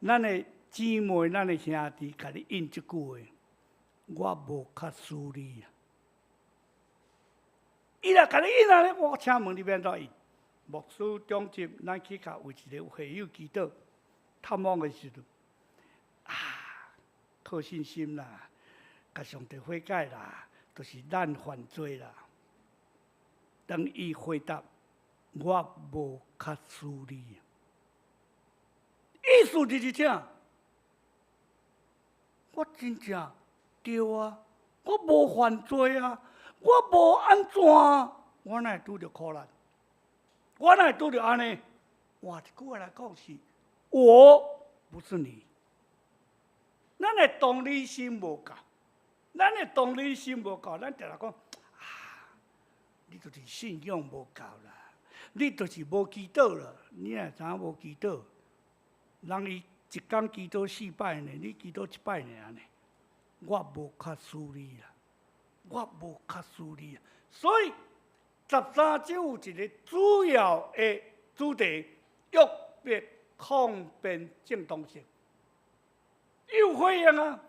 咱的姊妹、咱的兄弟，共你應這句話，我無較輸你啊！伊若共你應按呢，我請問你欲按怎應？牧師長執，咱去共為一個會友祈禱、探訪的時陣，啊，靠信心啦，共上帝悔改啦，就是咱犯罪啦。當伊回答，我無較輸你。意思就是啥？我真正對啊，我無犯罪啊，我無按怎，我哪會拄著苦難？我哪會拄著按呢？換一句話來講是，我不是你。咱的同理心無夠，咱的同理心無夠，咱定定講啊，你就是信仰無夠啦，你就是無祈禱啦，你若知影無祈禱？人伊一工祈禱四擺呢，你祈禱一擺爾呢？我無較輸你啦，我無較輸你啊！所以13章有一個主要的主題：約伯抗辯正當性。有回應啊！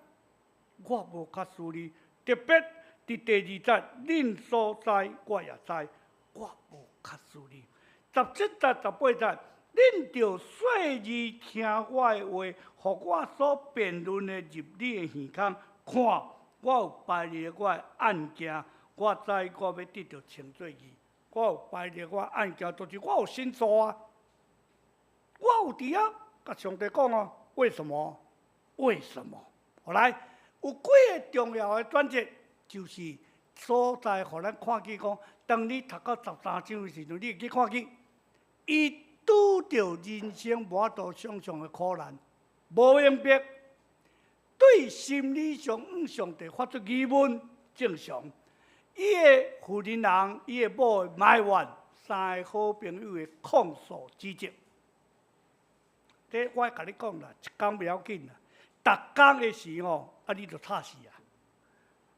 我無較輸你，特別佇第二節，恁所知我也知，我無較輸你。17節、18節。恁著細膩聽我的話，予我所辯論的入你的耳孔，看我有排列我的案件，我知我欲得著稱做義。我有排列我的案件，就是我有申訴啊，我有佇遐共上帝講啊，為什麼？為什麼？後來有幾个重要的轉折，就是所在，予咱看見講，當你讀到十三章的時陣，你會去看見，伊拄著人生無法度想象的苦難，無明白，對心理上向上帝發出疑問，正常。伊的婦人人，伊的某的埋怨，三個好朋友的控訴指責。這我共你講啦，一工袂要緊啦，逐工的時吼，啊你就吵死啊！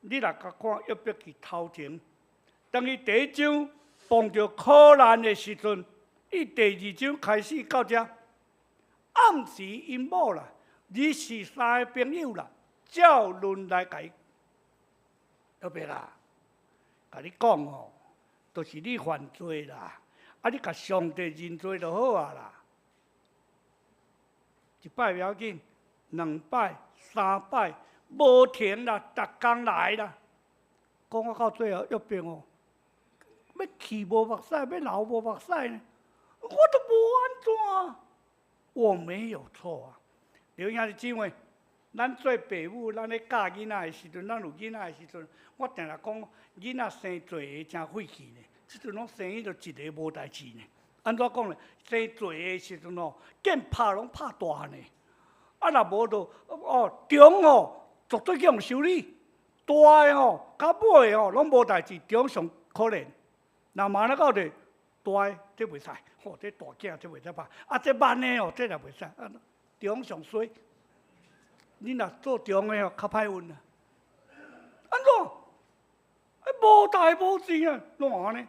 你若共看約伯記頭前，當伊第一章碰著苦難的時陣，伊第二章開始到遮，暗時𪜶某啦，日時三個朋友啦，照輪來共伊約伯啦，共你講吼，就是你犯罪啦，啊你共上帝認罪就好啊啦。一擺袂要緊，兩擺、三擺，無停啦，逐工來啦。講到最後，約伯哦，欲氣無目屎，欲流無目屎呢。我都無按怎，我沒有錯啊。弟兄姊妹，咱做爸母，咱咧教囡仔的時陣，咱有囡仔的時陣，我定定講，囡仔生濟個誠費氣呢。這陣攏生彼就一個無代誌呢。按怎講呢？生濟个時陣哦，見拍攏拍大漢的。啊，若無就哦中哦，絕對去予修理。大的吼，到尾吼攏無代誌，中上可憐。若嘛咧到底大的這袂使，吼這大囝這袂使拍，啊這慢的哦，這也袂使，啊中上衰。你若做中的哦，較歹運啊。按怎？啊無代無誌啊，攏按呢？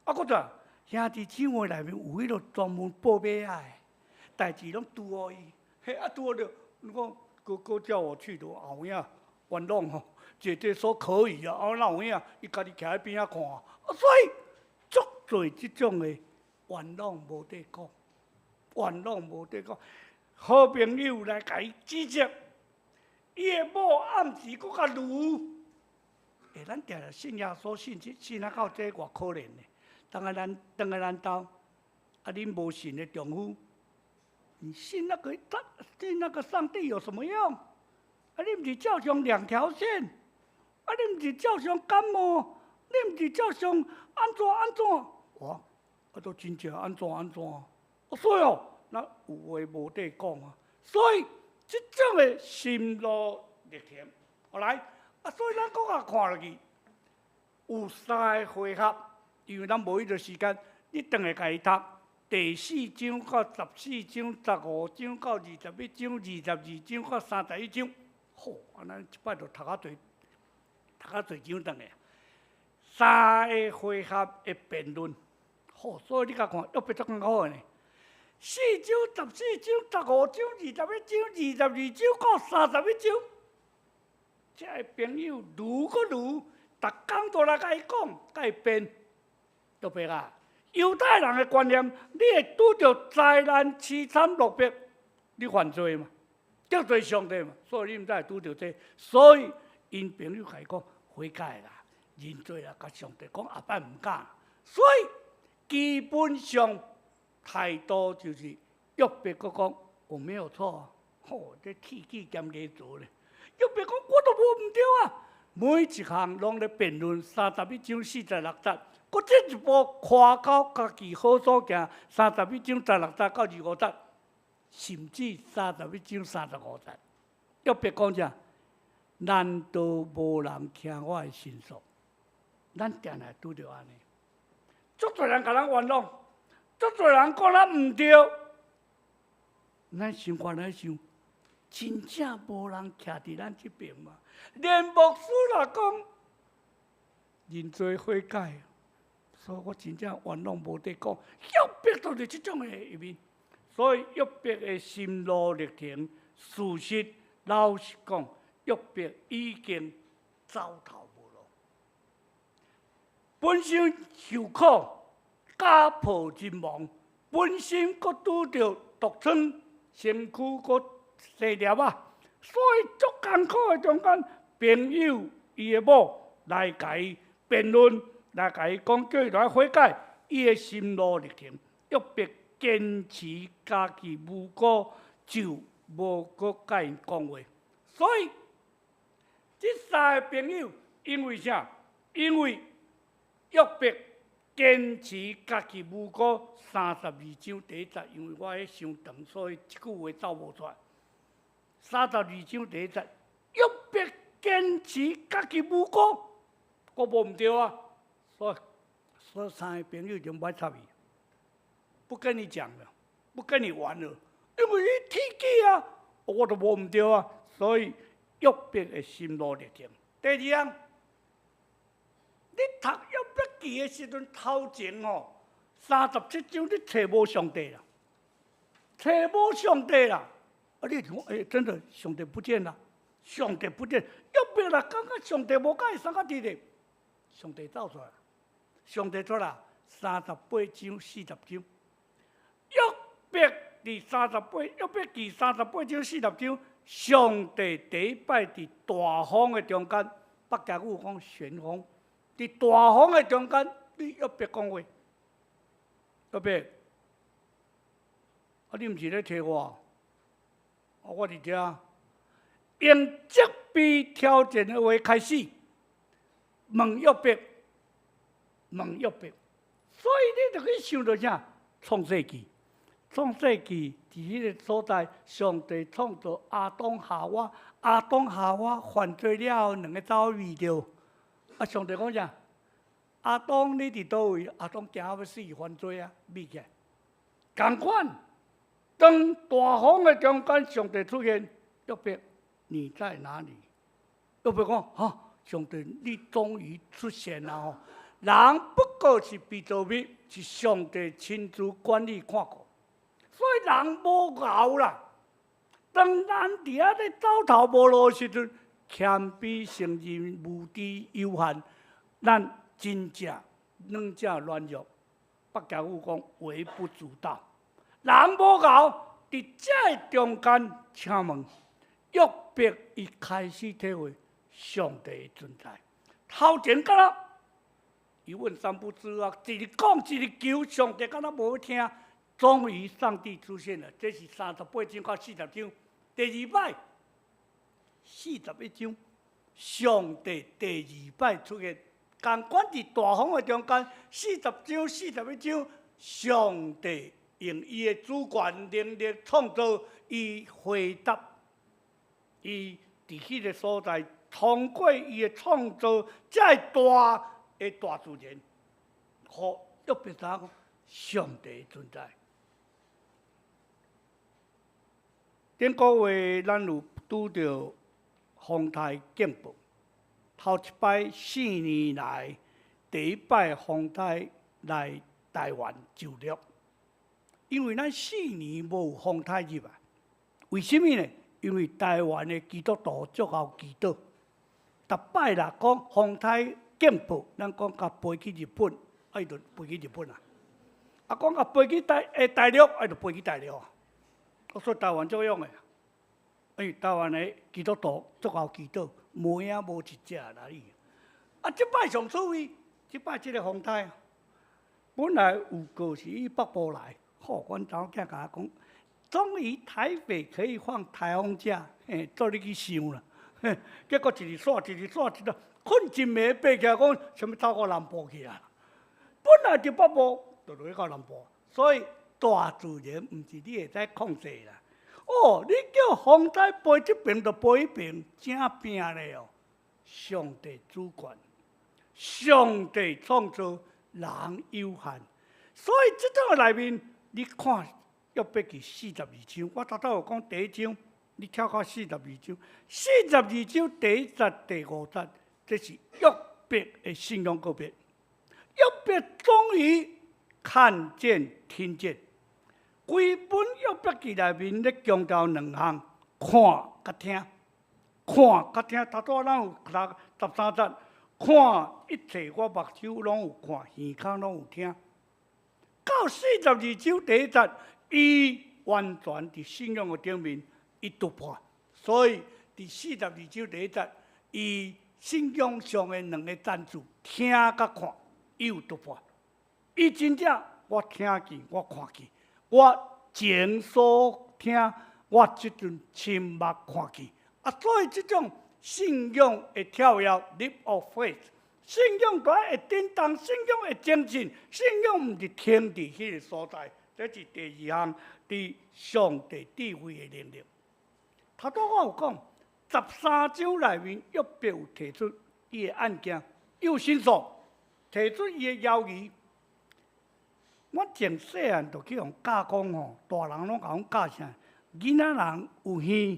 啊，閣怎？兄弟姊妹內面有彼個專門報馬仔的，代誌攏拄予伊。嘿，啊拄予著，你講哥哥叫我去都後影元朗吼，姐姐說可以啊，啊哪有影？伊家己徛佇邊仔看，啊所以足濟這種的元朗無得講，元朗無得講，好朋友來共伊指責，伊的某暗時閣較盧，欸，咱定定信耶穌，信這信啊到這偌可憐呢？當下咱兜，啊，恁無信的丈夫，你信那個他信那個上帝有什麼用？啊，你毋是照常兩條線，啊，你毋是照常感冒，你毋是照常按怎按怎？哇，啊，都真正按怎按怎？所以哦，咱有話無得講啊。所以這種的心路歷程，後來啊，所以咱閣較看落去，有三個回合，因為咱無彼個時間，你轉來共伊讀第四章到14章、15章到21章、22章到31章，好，按呢一擺就讀較濟，讀較濟章轉來。三個回合的辯論，好，所以你共看，約伯足艱苦的呢。四章、14章、15章、21章、22章到31章，這个朋友愈閣愈，逐工都來共伊講，共伊辯，約伯啊，猶太人的觀念，你會拄著災難、淒慘、落魄，你犯罪嘛，得罪上帝嘛，所以你毋知會拄著這個，所以𪜶朋友共伊講悔改啦，認罪啦，共上帝講後擺毋敢，所以基本上態度就是約伯閣講我沒有錯啊，吼，這鐵齒兼牙槽咧。約伯講我都無毋對啊，每一項攏咧辯論，31章46節，閣進一步誇口家己好所行，31章16節到25節，甚至31章35節。約伯講啥？難道無人聽我的申訴？咱定定拄著按呢，足濟人共咱冤枉，足濟人講咱毋對，咱想看來想，真正無人徛佇咱這邊嗎？連牧師若講認罪悔改，所以我真正冤枉無得講。約伯就是這種的一面，所以約伯的心路歷程，事實老實講，約伯已經走投無路，本身受苦，家破人亡，本身閣拄著毒瘡，身軀閣生粒仔，所以足艱苦的中間，朋友伊的某來共伊辯論，來共伊講，叫伊來悔改，伊的心路歷程，約伯堅持家己無辜，就無閣共𪜶講話。所以這三个朋友因為啥？因為約伯堅持家己無辜，32章第1節，因為我彼傷長，所以這句話走無出來。32章第1節，約伯堅持家己無辜，我無毋對啊，所以三个朋友就毋愛插伊，不跟你講了，不跟你玩了，因為你鐵齒啊，我都無毋對啊，所以約伯的心路歷程。第二項，你讀約伯記的時陣，頭前吼37章你揣無上帝啦，揣無上帝啦，啊！你想，欸，真的上帝不見啦，上帝不見，約伯啦，感覺上帝無佮伊相佮佇咧，上帝走出來，上帝出來，38章40章，約伯佇三十八，約伯記三十八章四十章，上帝第一擺佇大風的中間，北加語講旋風，佇大風的中間，對約伯講話，約伯，啊，你毋是咧揣我？啊，我佇遮，用責備挑戰的話開始問約伯，問約伯，所以你就去想著啥？創世記，創世記佇彼个所在，上帝創造亞當夏娃，亞當夏娃犯罪了後，兩个走避著。啊，上帝講啥？亞當你佇佗位？亞當驚欲死，犯罪啊，避起來。仝款，當大風的中間，上帝出現，約伯，你在哪裡？約伯講：哈，上帝，你終於出現了吼！人不過是被造物，是上帝親自管理看顧，所以人無𠢕啦。當咱佇遐咧走投無路的時陣，謙卑承認無知有限，咱真正軟正軟弱。北家語講微不足道。人無𠢕，佇這个中間，請問約伯伊開始體會上帝的存在。頭前敢若一問三不知啊，一直講一直求，上帝敢若無聽。終於上帝出現了，這是38章到40章。第二擺，41章，上帝第二擺出現，仝款佇大風的中間，40章、41章，上帝用伊的主權能力創造，伊回答，伊佇彼个所在，通過伊的創造，這個大的大自然，予約伯知影講上帝的存在。頂個月咱有拄著風颱警報，頭一擺4年來第一擺風颱來台灣上陸，因為咱四年無有風颱入來，為啥物呢？因為台灣的基督徒足𠢕祈禱，逐擺若講風颱警報，咱講共飛去日本，啊伊就飛去日本啊；啊講共飛去大陸，啊伊就飛去大陸啊。我說台灣足勇的，因為台灣的基督徒足𠢕祈禱，無影無一隻來去。啊，這擺上趣味，這擺這个風颱，本來預告是以北部來，好，阮查某囝共我講，終於台北可以放颱風假，嘿，做你去想啦。嘿，結果一直煞，一直煞，一直睏一暝爬起來講，啥物走到南部去啊？本來佇北部，就落去到南部，所以。大自然毋是你會使控制啦。哦，你叫風颱飛這爿就飛彼爿，正拼咧哦。上帝主權，上帝創造，人有限，所以這種的內面，你看約伯記四十二章，我頭拄有講第一章，你跳到四十二章，四十二章第一節、第五節，這是約伯的信仰告白。約伯終於看見、聽見。規本約伯記內面咧強調兩項：看佮聽。看佮聽，頭拄仔咱有讀13節，看一切我目睭攏有看，耳孔攏有聽。到四十二章第一節，伊完全佇信仰的頂面，伊突破。所以佇四十二章第一節，伊信仰上的兩个層次，聽佮看，伊有突破。伊真正我聽見，我看見。我前所聽，我這陣親目看見。啊，所以這種信仰的跳躍，leap of faith，信仰都愛會振動，信仰會前進，信仰毋是停佇彼个所在。這是第二項，佇上帝智慧的能力。頭拄我有講，13章內面約伯有提出伊的案件，有申訴，提出伊的猶疑。我從細漢就去予教講吼，大人攏共阮教啥？囡仔人有耳，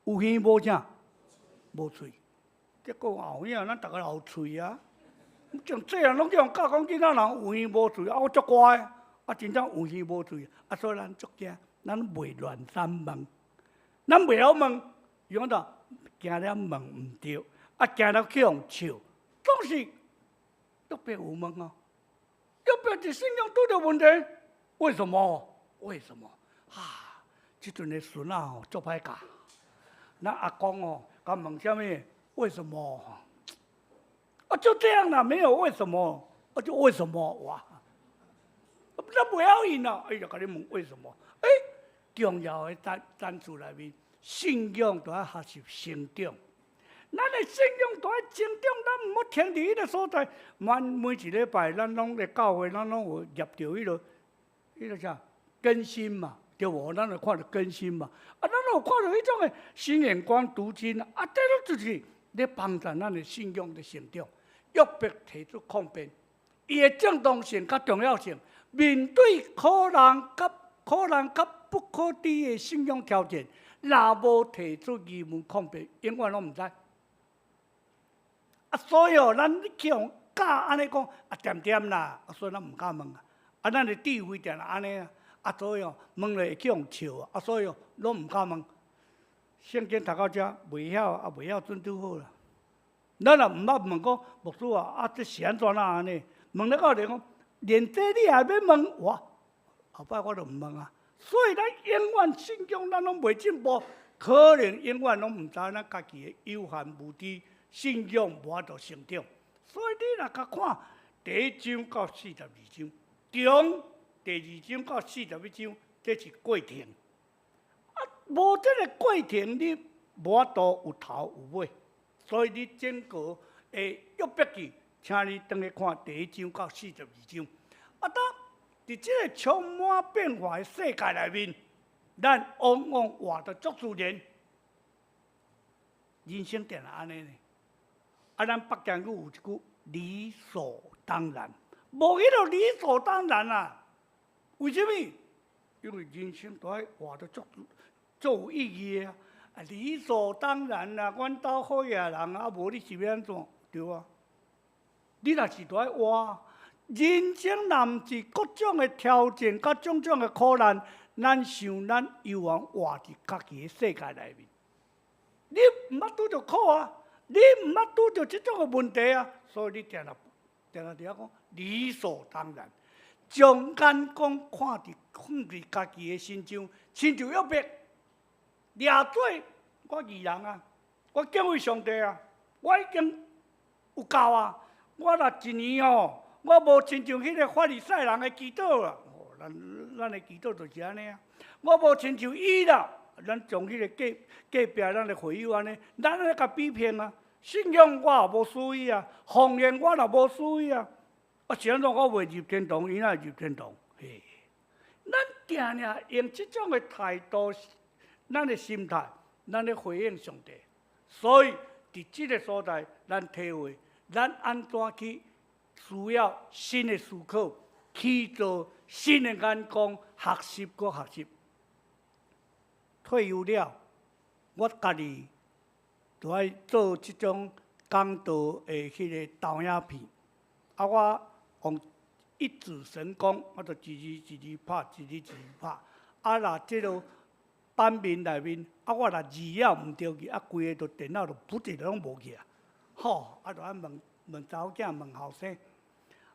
有耳無啥？無喙。結果後影咱逐个有喙啊！從細漢攏去予教講囡仔人有耳無喙，啊我足乖，啊真正有耳無喙，啊所以咱足驚，咱袂亂三問，咱袂曉問，伊講怎？驚了問毋著，啊驚了去予笑，總是特別有問哦。約伯佇信仰拄著問題，為什麼？為什麼？啊！這陣的孫仔吼足歹教，咱阿公哦，共問啥物？為什麼？啊，就這樣啦，沒有為什麼，啊，就為什麼？哇！咱袂曉應啊，伊就共你問為什麼？欸，重要的層層次內面，信仰都愛學習成長。咱的信仰都愛成長，咱毋好停佇彼个所在。每每一禮拜，咱攏咧教會，咱攏有入著彼个啥更新嘛，對無？咱會看著更新嘛。啊，咱有看著彼種的新眼光讀經啊，這攏就是咧幫助咱的信仰的成長。約伯提出抗辯，伊的正當性佮重要性，面對可能佮不可知的信仰挑戰，若無提出疑問抗辯，永遠攏毋知。啊，所以哦，咱去予教按呢講，啊，恬恬啦，啊，所以咱毋敢問啊。啊，咱的智慧定定按呢啊，啊，所以哦，問了會去予笑啊，所以哦，攏毋敢問。聖經讀到遮，袂曉啊，袂曉準拄好啦。咱若毋捌問講牧師啊，啊，這是按怎啊按呢？問了到連講，連這你也欲問我，後擺我就毋問啊。所以咱永遠信仰咱攏袂進步，可能永遠攏毋知咱家己的有限無知。信仰無法度成長。所以你若共看第一章到42章，中第二章到41章，這是過程。啊，無這个過程，你無法度有頭有尾。所以你整個的約伯記，請你轉去看第一章到42章。啊，當佇這个充滿變化的世界內面，咱往往活得足自然，人生定係按呢呢。啊，咱北京語有一句理所當然，無彼個理所當然啊。為啥物？因為人生都愛活得足足有意義的啊！理所當然啊，阮兜好額人啊，無你是欲按怎？對啊。你若是都愛活，人生若毋是各種的挑戰，佮種種的苦難，咱想咱猶原活佇家己的世界內面。你毋捌拄著苦啊，你毋捌拄著這種的問題啊，所以你定定定定佇遐講理所當然，將眼光看佇放佇家己的身上，親像約伯，掠做我義人啊，我敬畏上帝啊，我已經有夠啊，我若一年吼，我無親像彼个法利賽人的祈禱啦，哦，咱咱的祈禱就是按呢啊，我無親像伊啦，咱將彼个隔隔壁咱的會友按呢，咱按呢共比拼啊，信仰我也無輸伊啊，奉獻我也無輸伊啊，啊是按怎我袂入天堂，伊哪會入天堂？嘿，咱定定用這種的態度，咱的心態，咱咧回應上帝。所以佇這个所在，咱體會，咱按怎去需要新的思考，去做新的眼光，學習閣學習。退休了，我家己就愛做這種講道的彼个投影片。啊，我用一指神功，我就一字一字拍，一字一字拍。啊，若這个版面內面，啊，我若字了毋對去，啊，規个就電腦就噗一下攏無去啊。吼，啊，就愛問問查某囝，問後生。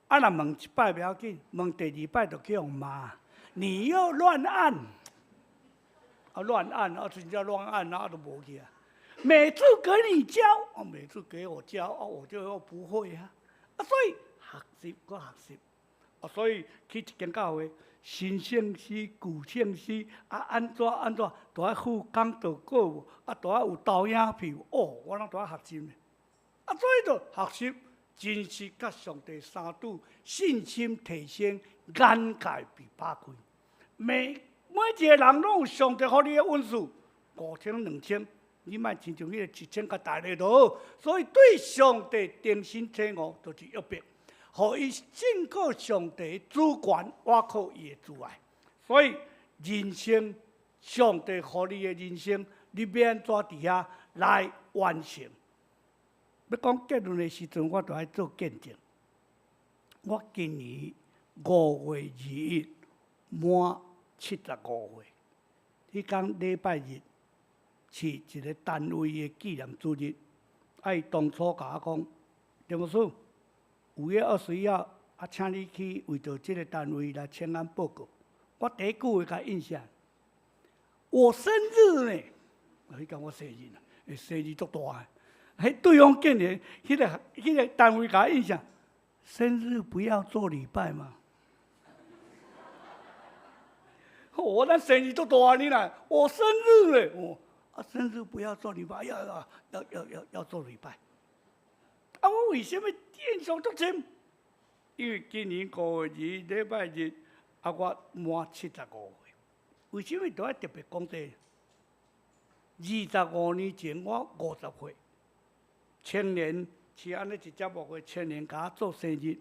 啊，若問一擺袂要緊，問第二擺就去予罵。你又亂按，啊，亂按，啊，真正亂按，啊，就無去啊。每次給你教，啊，每次給我教，啊，我就又不會啊。啊，所以學習閣學習。啊，所以去一間教會，新聖詩、舊聖詩，啊，按怎按怎，都愛附講道稿，啊，都愛有投影片，哦，我攏都愛學習呢。啊，所以就學習，真實佮上帝相拄，信心提升，眼界被打開。每每一个人攏有上帝予你的恩賜，5000、2000，你莫親像彼个1000較大个就好。所以對上帝重新體悟，就是約伯，予伊信靠上帝主權，倚靠伊的慈愛。所以人生，上帝予你的人生，你欲按怎佇遐來完成？欲講結論的時陣，我就愛做見證。我今年5月21滿75歲，彼工禮拜日是一个單位的紀念主日。啊，伊當初共我講，張牧師，5月21號，啊，請你去為著這个單位來請安報告。我第一句話共應承，我生日呢？彼工我生日啊，生日足大个。彼對方竟然，彼个單位共我應承，生日不要做禮拜嗎？我咱生日足大呢啦，我生日咧，哦，啊，生日不要做禮拜，要要要要要要做禮拜。啊，我為啥物印象足深？因為今年5月2禮拜日，啊，我滿75歲。為啥物都愛特別講這個？25年前我50歲，青年是按呢一節目的青年共我做生日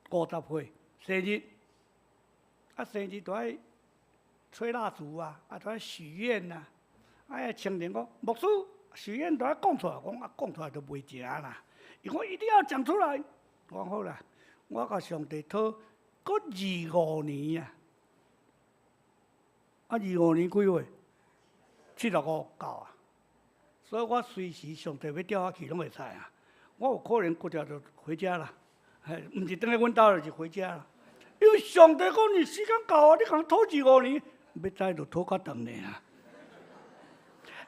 ，50歲生日，啊，生日都愛吹蠟燭啊，啊，都愛許願啊。啊，青年講，牧師許願都愛講出來，講啊，講出來就袂成啦。伊講一定要講出來。我講好啦，我共上帝討，閣二五年啊，啊，二五年幾歲？75夠啊。所以我隨時上帝欲調我去攏會使啊。我有可能過條就回家啦，嘿，毋是轉來阮兜，就是回家啦。因為上帝講你時間到啊，你共討二五年，欲知就討較長呢啊。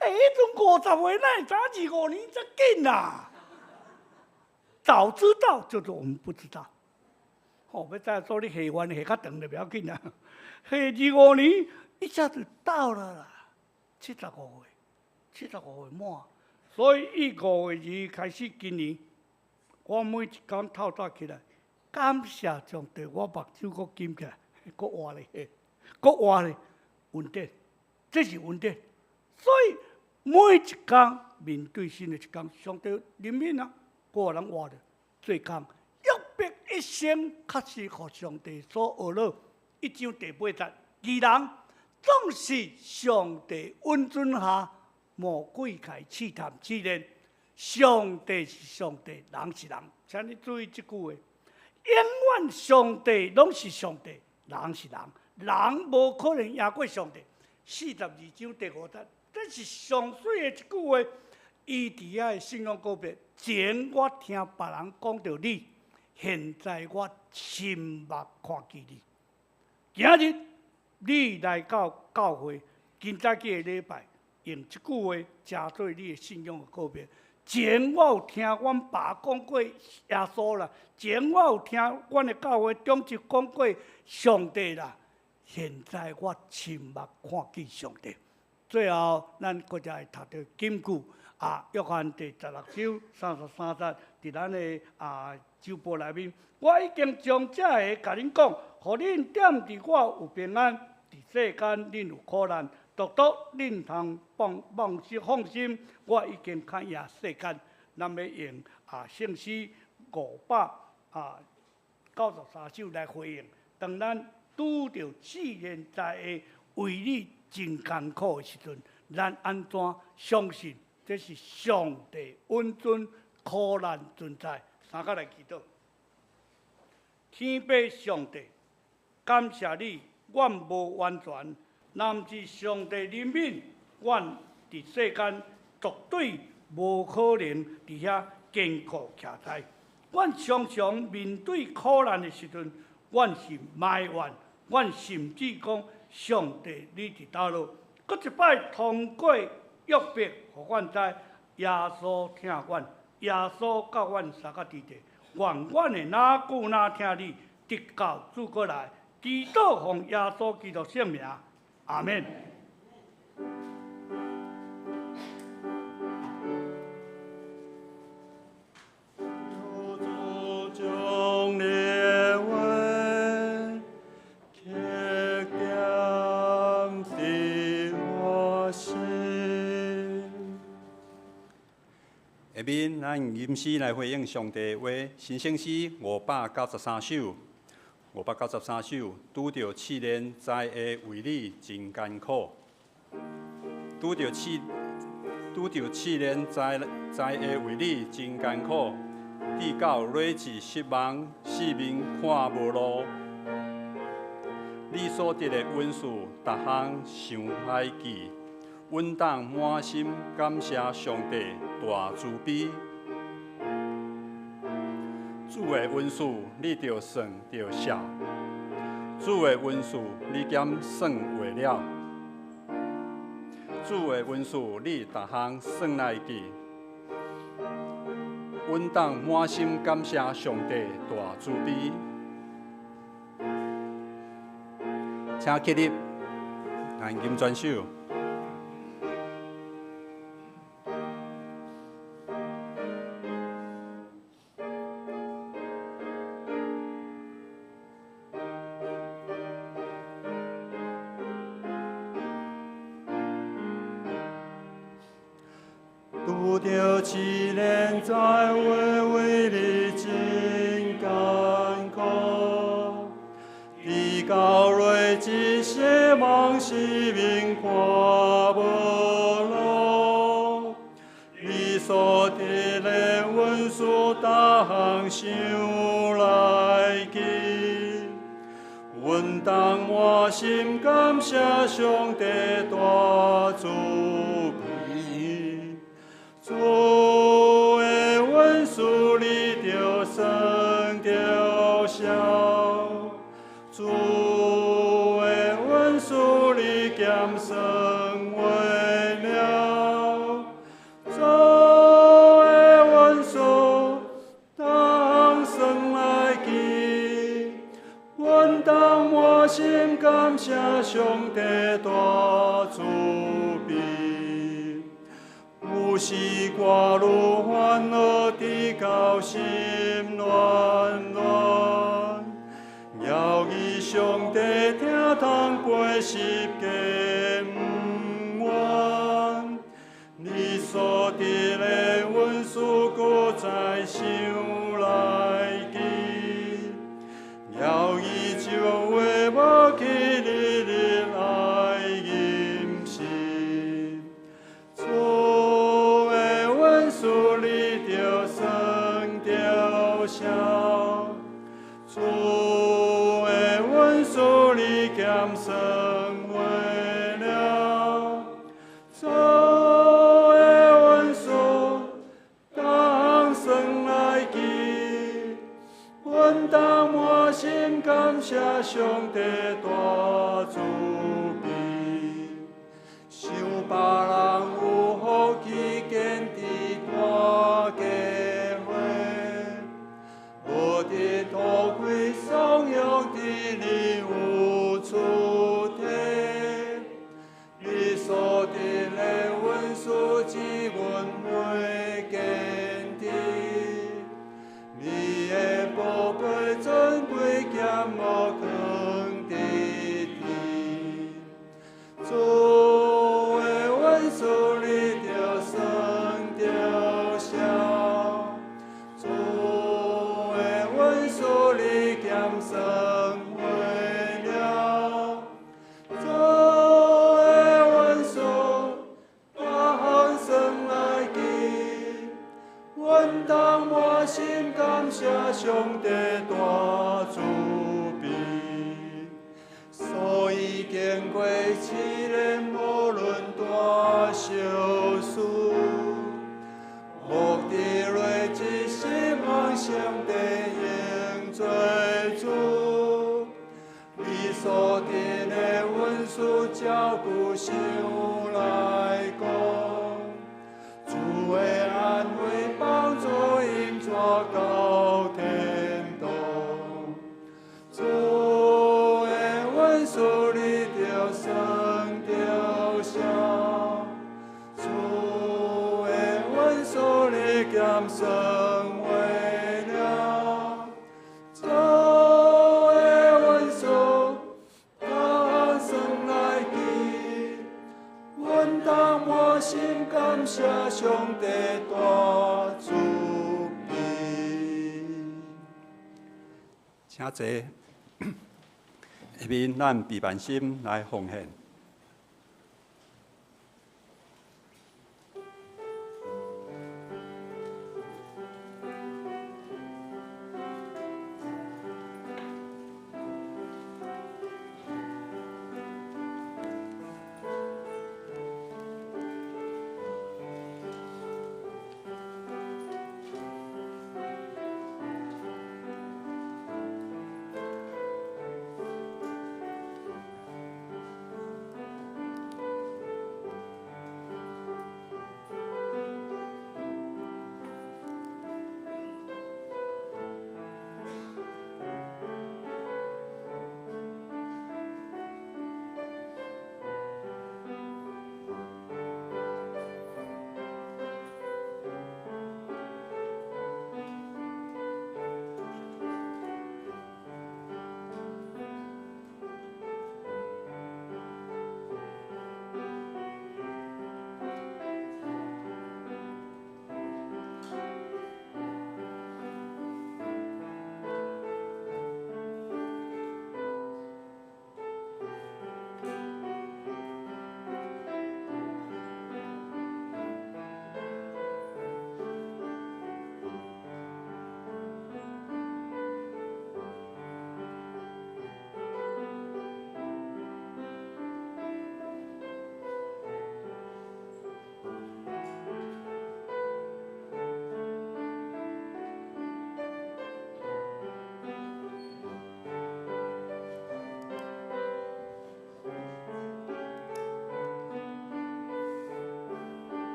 欸，彼陣50歲，哪會知二五年遮緊啊？早知道就是我們不知道。吼，欲知說你下彎下較長就袂要緊啊，下25年一下子到了啦，七十五歲，七十五歲滿。所以伊5月2開始，今年我每一工透早起來，感謝上帝，我目睭閣金起來，閣活咧，閣活咧，恩典，這是恩典。所以每一工面對新的一工，上帝憐憫啊，閣予人活著做工。約伯一生確實予上帝所呵咾，一章第八節，義人總是上帝允准下，魔鬼共伊試探試煉。上帝是上帝，人是人，請你注意這句話：永遠上帝攏是上帝，人是人，人無可能贏過上帝。42章第5節，這是上媠的一句話。伊佇遐的信仰告白，前我聽別人講著你，現在我親目看見你。今日你來到教會，今早起的禮拜，用這句話成做你的信仰的告白。前我有聽阮爸講過耶穌啦，前我有聽阮的教會長執講過上帝啦，現在我親目看見上帝。最後，咱閣再讀著金句啊，約翰第16章33節，佇咱的周報內面，我已經將這个共恁講，予恁踮佇我有平安，佇世間恁有苦難，獨獨恁通放放心放心，我已經較贏世間。咱欲用聖詩593首來回應。當咱拄著試煉在的為你真艱苦的時陣，咱按怎相信這是上帝允准苦難存在？三個來祈禱。天父上帝，感謝你，阮無完全，若毋是上帝憐憫，阮佇世間絕對無可能佇遐艱苦徛在。阮常常面對苦難的時陣，阮是埋怨，阮甚至講上帝你佇佗落？閣一擺通過約伯，予阮知耶穌疼阮，耶穌佮阮相佮佇咧，願阮會若久若疼你，直到主閣來，祈禱奉耶穌基督聖名，阿們。主將你的話刻點佇我心。下面咱用吟詩來回應上帝話，新聖詩593首，593首，拄著試煉知的為你真艱苦，拄著試煉知的為你真艱苦，直到睿智失望，四面看無路。你所得的恩賜，逐項想來記，阮當滿心感謝上帝大慈悲。主的恩賜，你著算著數；主的恩賜，你兼算會了。主的恩賜，你逐項算來記，阮當滿心感謝上帝大慈悲。請起立，來吟全首。拄著試煉在話為你真艱苦，直到睿智失望，四面看無路，你所得的恩賜，逐項想來記，阮當滿心感謝上帝大慈悲。主的恩賜你著算著數，主的恩賜你兼算會了，主的恩賜逐當滿心感謝上帝大慈悲。有時我愈煩惱，直到心亂亂，遙記上帝疼痛背十架毋冤，你所得的恩賜，閣再想來記，遙記就話無去，日日愛吟詩。主的恩賜你著算著數，主的恩賜你減算袂了，主的恩賜當算來記，阮當滿心感謝上帝大慈悲。想別人有福氣，堅持大家伙，無得土氣慫恿佇你有出體，你所得的恩賜，只阮袂堅持，你的寶貝尊貴減無囥佇天。主的恩賜你著算著數，主的恩賜你減算袂了，主的恩賜當算來記，阮當滿心感謝上帝大慈悲。所以經過試煉，無論大小事，莫佇內一心望上帝應做主。你所得的恩賜，照久想來講，主的安慰幫助𪜶帶到天堂。主的恩賜你著算著數，主的恩賜你減算袂了，主的恩賜當算來記，阮當滿心感謝上帝大慈悲。請坐。下面咱備萬心來奉獻。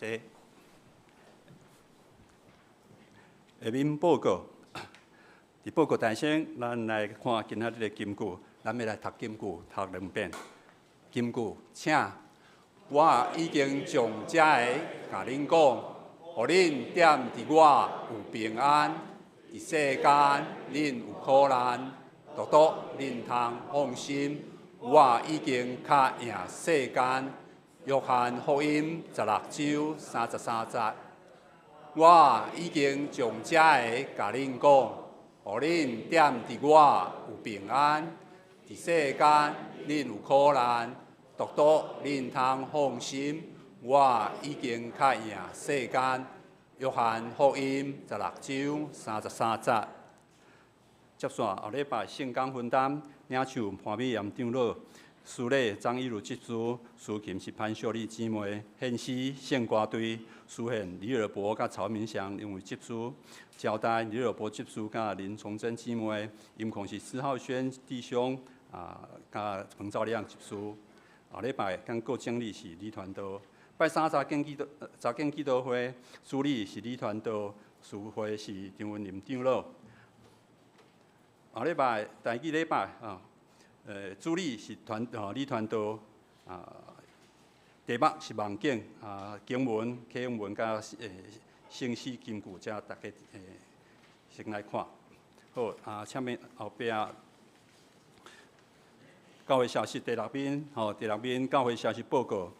謝。下面報告，佇報告台先，咱來看今仔日的金句，咱欲來讀金句，讀兩遍。金句，請，我已經將這个共恁講，予恁踮佇我有平安。佇世間恁有苦難，獨獨恁通放心，我已經較贏世間。約翰福音16章33節。我已經將這个共恁講，予恁踮佇我有平安。佇世間恁有苦難，獨獨恁通放心，我已經較贏世間。約翰福音16章33節。接續後禮拜聖工分擔，領袖潘美岩長老，司禮張一如執事，司琴是潘秀麗姊妹，獻詩聖歌隊，司獻李爾博佮曹明祥兩位執事，招待李爾博執事佮林崇珍姊妹，音控是施浩軒弟兄啊，佮彭兆亮執事。後禮拜講過整理是李傳道。拜三查經祈禱會，主禮是李傳道，司會是張文林長老。後禮拜第二禮拜啊，主禮是傳李傳道啊，題目是夢境啊，經文、啟文佮聖詩金句，遮大家先來看。好啊，請問後壁教會消息第六面，吼，第六面教會消息報告。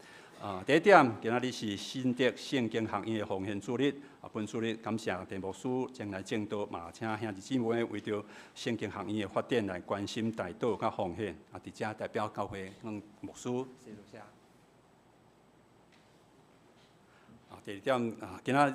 啊，第一點，今仔日是新德聖經學院的奉獻主日。啊，本主日感謝鄭牧師前來證道，嘛請兄弟姊妹為著聖經學院的發展來關心代禱佮奉獻。啊，佇遮代表教會向牧師謝謝。啊，第二點啊，今仔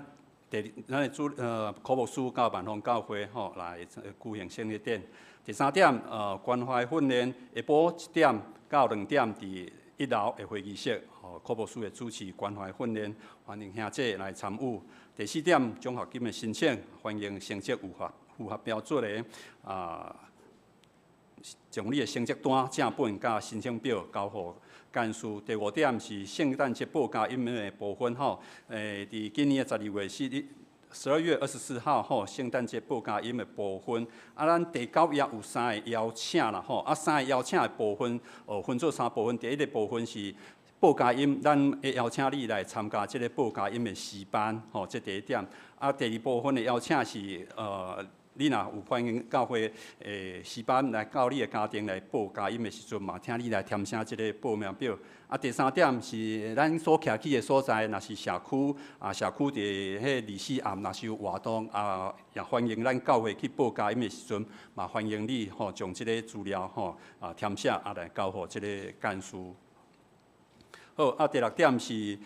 第二，咱的主柯牧師到萬豐教會吼來舉行聖禮典。第三點，關懷訓練下晡1點到2點佇一樓的會議室，吼，柯牧師會主持關懷訓練，歡迎兄弟來參與。第四點，獎學金的申請，歡迎成績有符合標準的啊，將你的成績單正本佮申請表交予幹事。第五點是聖誕節報佳音的部分吼，佇今年的12月4日。12月24號吼，聖誕節報佳音的部分，啊，咱第九頁有三个邀請啦吼，啊，三個邀請的部分，分做三部分。第一个部分是報佳音，咱會邀請你來參加這个報佳音的詩班，吼，這第一點。啊，第二部分的邀請是，你若有歡迎教會詩班來到你的家庭來報佳音的時陣，嘛，請你來填寫這个報名表。啊，第三點是咱所徛起的所在，若是社區啊，社區佇彼二四暗若是有活動啊，也歡迎咱教會去報佳音的時陣，嘛歡迎你吼將這个資料吼啊填寫啊來交予這个幹事。好，啊，第六點是，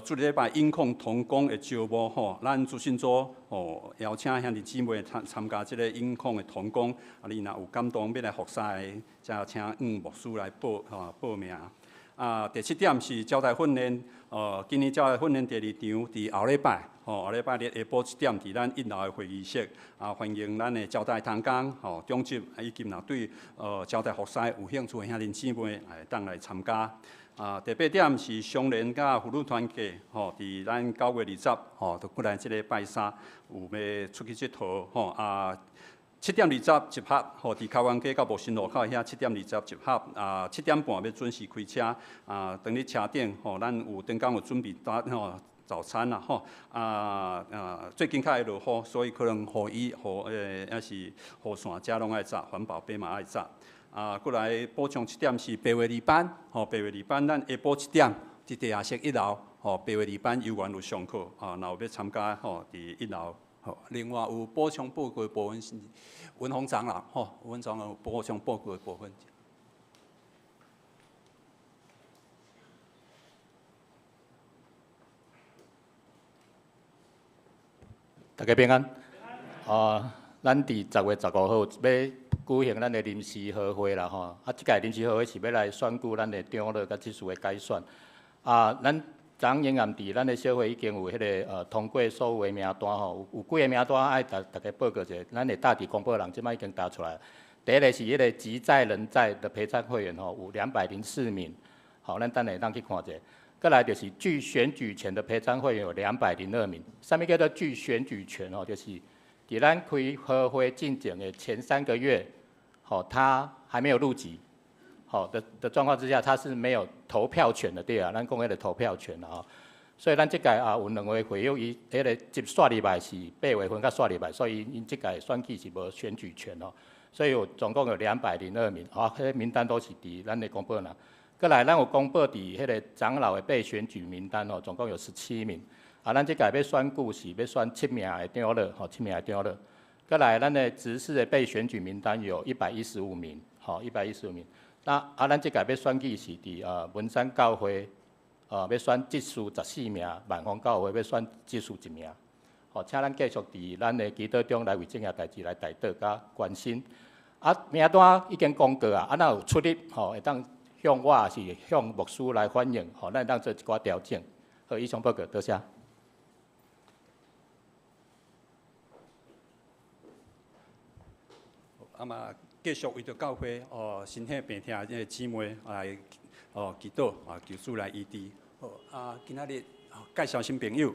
主日禮拜音控同工的招募吼，咱資訊組吼邀請兄弟姊妹參參加這个音控的同工，啊，你若有感動欲來服侍的，才請黃牧師來報吼報名。啊，第七點是招待訓練，今年招待訓練第二場佇後禮拜，吼，後禮拜日下晡7點佇咱一樓的會議室，啊，歡迎咱的招待同工，吼，長執以及若對招待服侍有興趣的兄弟姊妹，會當來參加。啊，第八點是雙聯佮婦女團契，吼，佇咱9月20，吼，就過來這个拜三有欲出去𨑨迌，吼啊，7點20集合，吼，佇開元街到木新路口遐7點20集合，啊，7點半欲準時開車，啊，當咧車頂，吼，咱有頂工有準備早吼早餐啦，吼，啊啊，最近較會落雨，所以可能雨衣、雨抑是雨傘遮攏愛紮，環保杯嘛愛紮。啊，過來補充一點是白話字班，吼，白話字班咱下晡7點佇地下室一樓，吼，白話字班幼兒園有上課，啊，若有欲參加，吼，佇一樓。好，另外有補充報告的部分是文宏長老，吼，文長老有補充報告的部分。大家平安。啊，咱佇10月15號欲舉行咱的臨時合會啦，吼。啊，這屆臨時合會是欲來選舉咱的長老佮執事的改選。啊，咱昨昏暗佇咱的小會已經有彼个通過所有的名單吼，有幾个名單愛逐逐家報告一下，咱會搭佇公布人這擺已經打出來。第一个是彼个己在人在的陪餐會員吼，有204名，吼，咱等下會當去看一下。閣來就是具選舉權的陪參會員有202名。啥物叫做具選舉權哦？就是佇咱開合會進前的前3個月，吼，他還沒有入籍，吼的狀況之下，他是沒有投票權的，對啊，咱講彼個投票權啦吼。所以咱這屆也有兩位會友，伊彼個接煞入來是8月份才煞入來，所以𪜶這屆選舉是無選舉權哦。所以有總共有202名，啊，彼個名單都是佇咱的公報啦。閣來，咱有公布佇彼個長老的被選舉名單哦，總共有17名。啊，咱這屆欲選舉是欲選七名的長老，吼，七名的長老。閣來，咱的執事的被選舉名單有115名，吼，一百一十五名。那啊，咱這屆欲選舉是佇文山教會。欲選執事14名，萬豐教會欲選執事一名。吼，請咱繼續佇咱的祈禱中來為這件代誌來代禱佮關心。啊，名單已經公告啊，啊，若有出入，吼，會當向我抑是向牧師來反映，吼，咱會當做一寡調整。好，以上報告，多謝。啊嘛，繼續為著教會哦，身體病痛這个姊妹來哦祈禱啊，求主來醫治。好啊，今仔日介紹新朋友。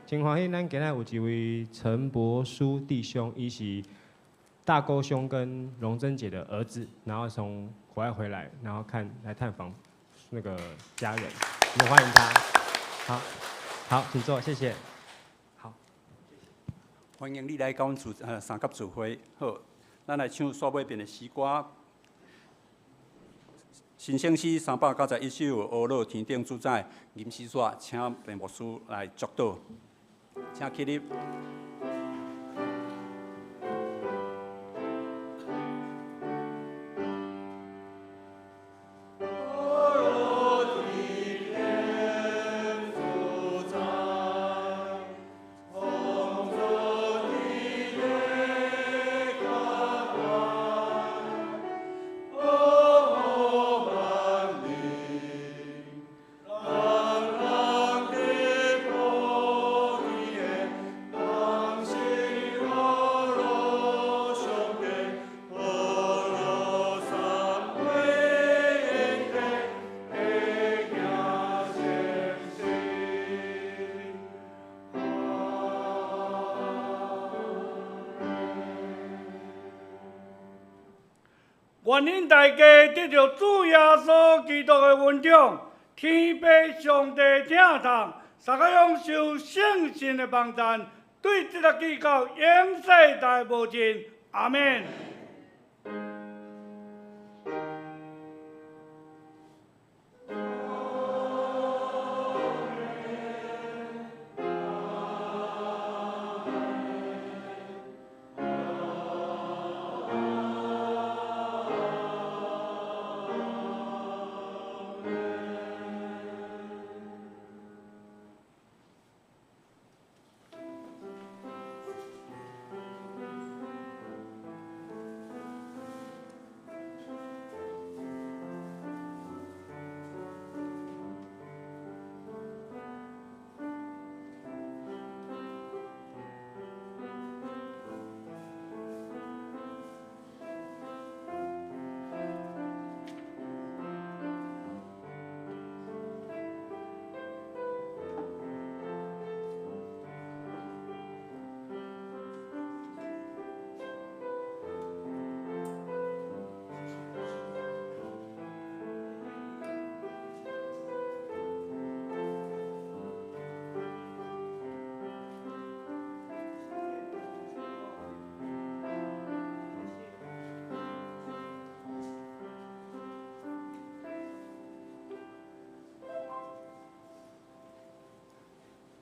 真歡喜，咱今仔有一位陳伯書弟兄，伊是大溝兄跟榮珍姐的兒子，然後從國外回來，然後看來探訪那個家人，我們歡迎他。好，好，請坐，謝謝。好，歡迎你來到阮聚三甲聚會。好，咱來唱煞尾遍的詩歌。新生詩391首，阿樂天頂主宰，吟詩煞，請鄭牧師來祝禱，請起立。願恁大家得著主耶穌基督的恩寵，天父上帝疼痛，三個享受聖神的幫贊，對這個記到永世代無盡。阿們。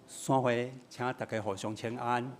散會，請大家互相請安。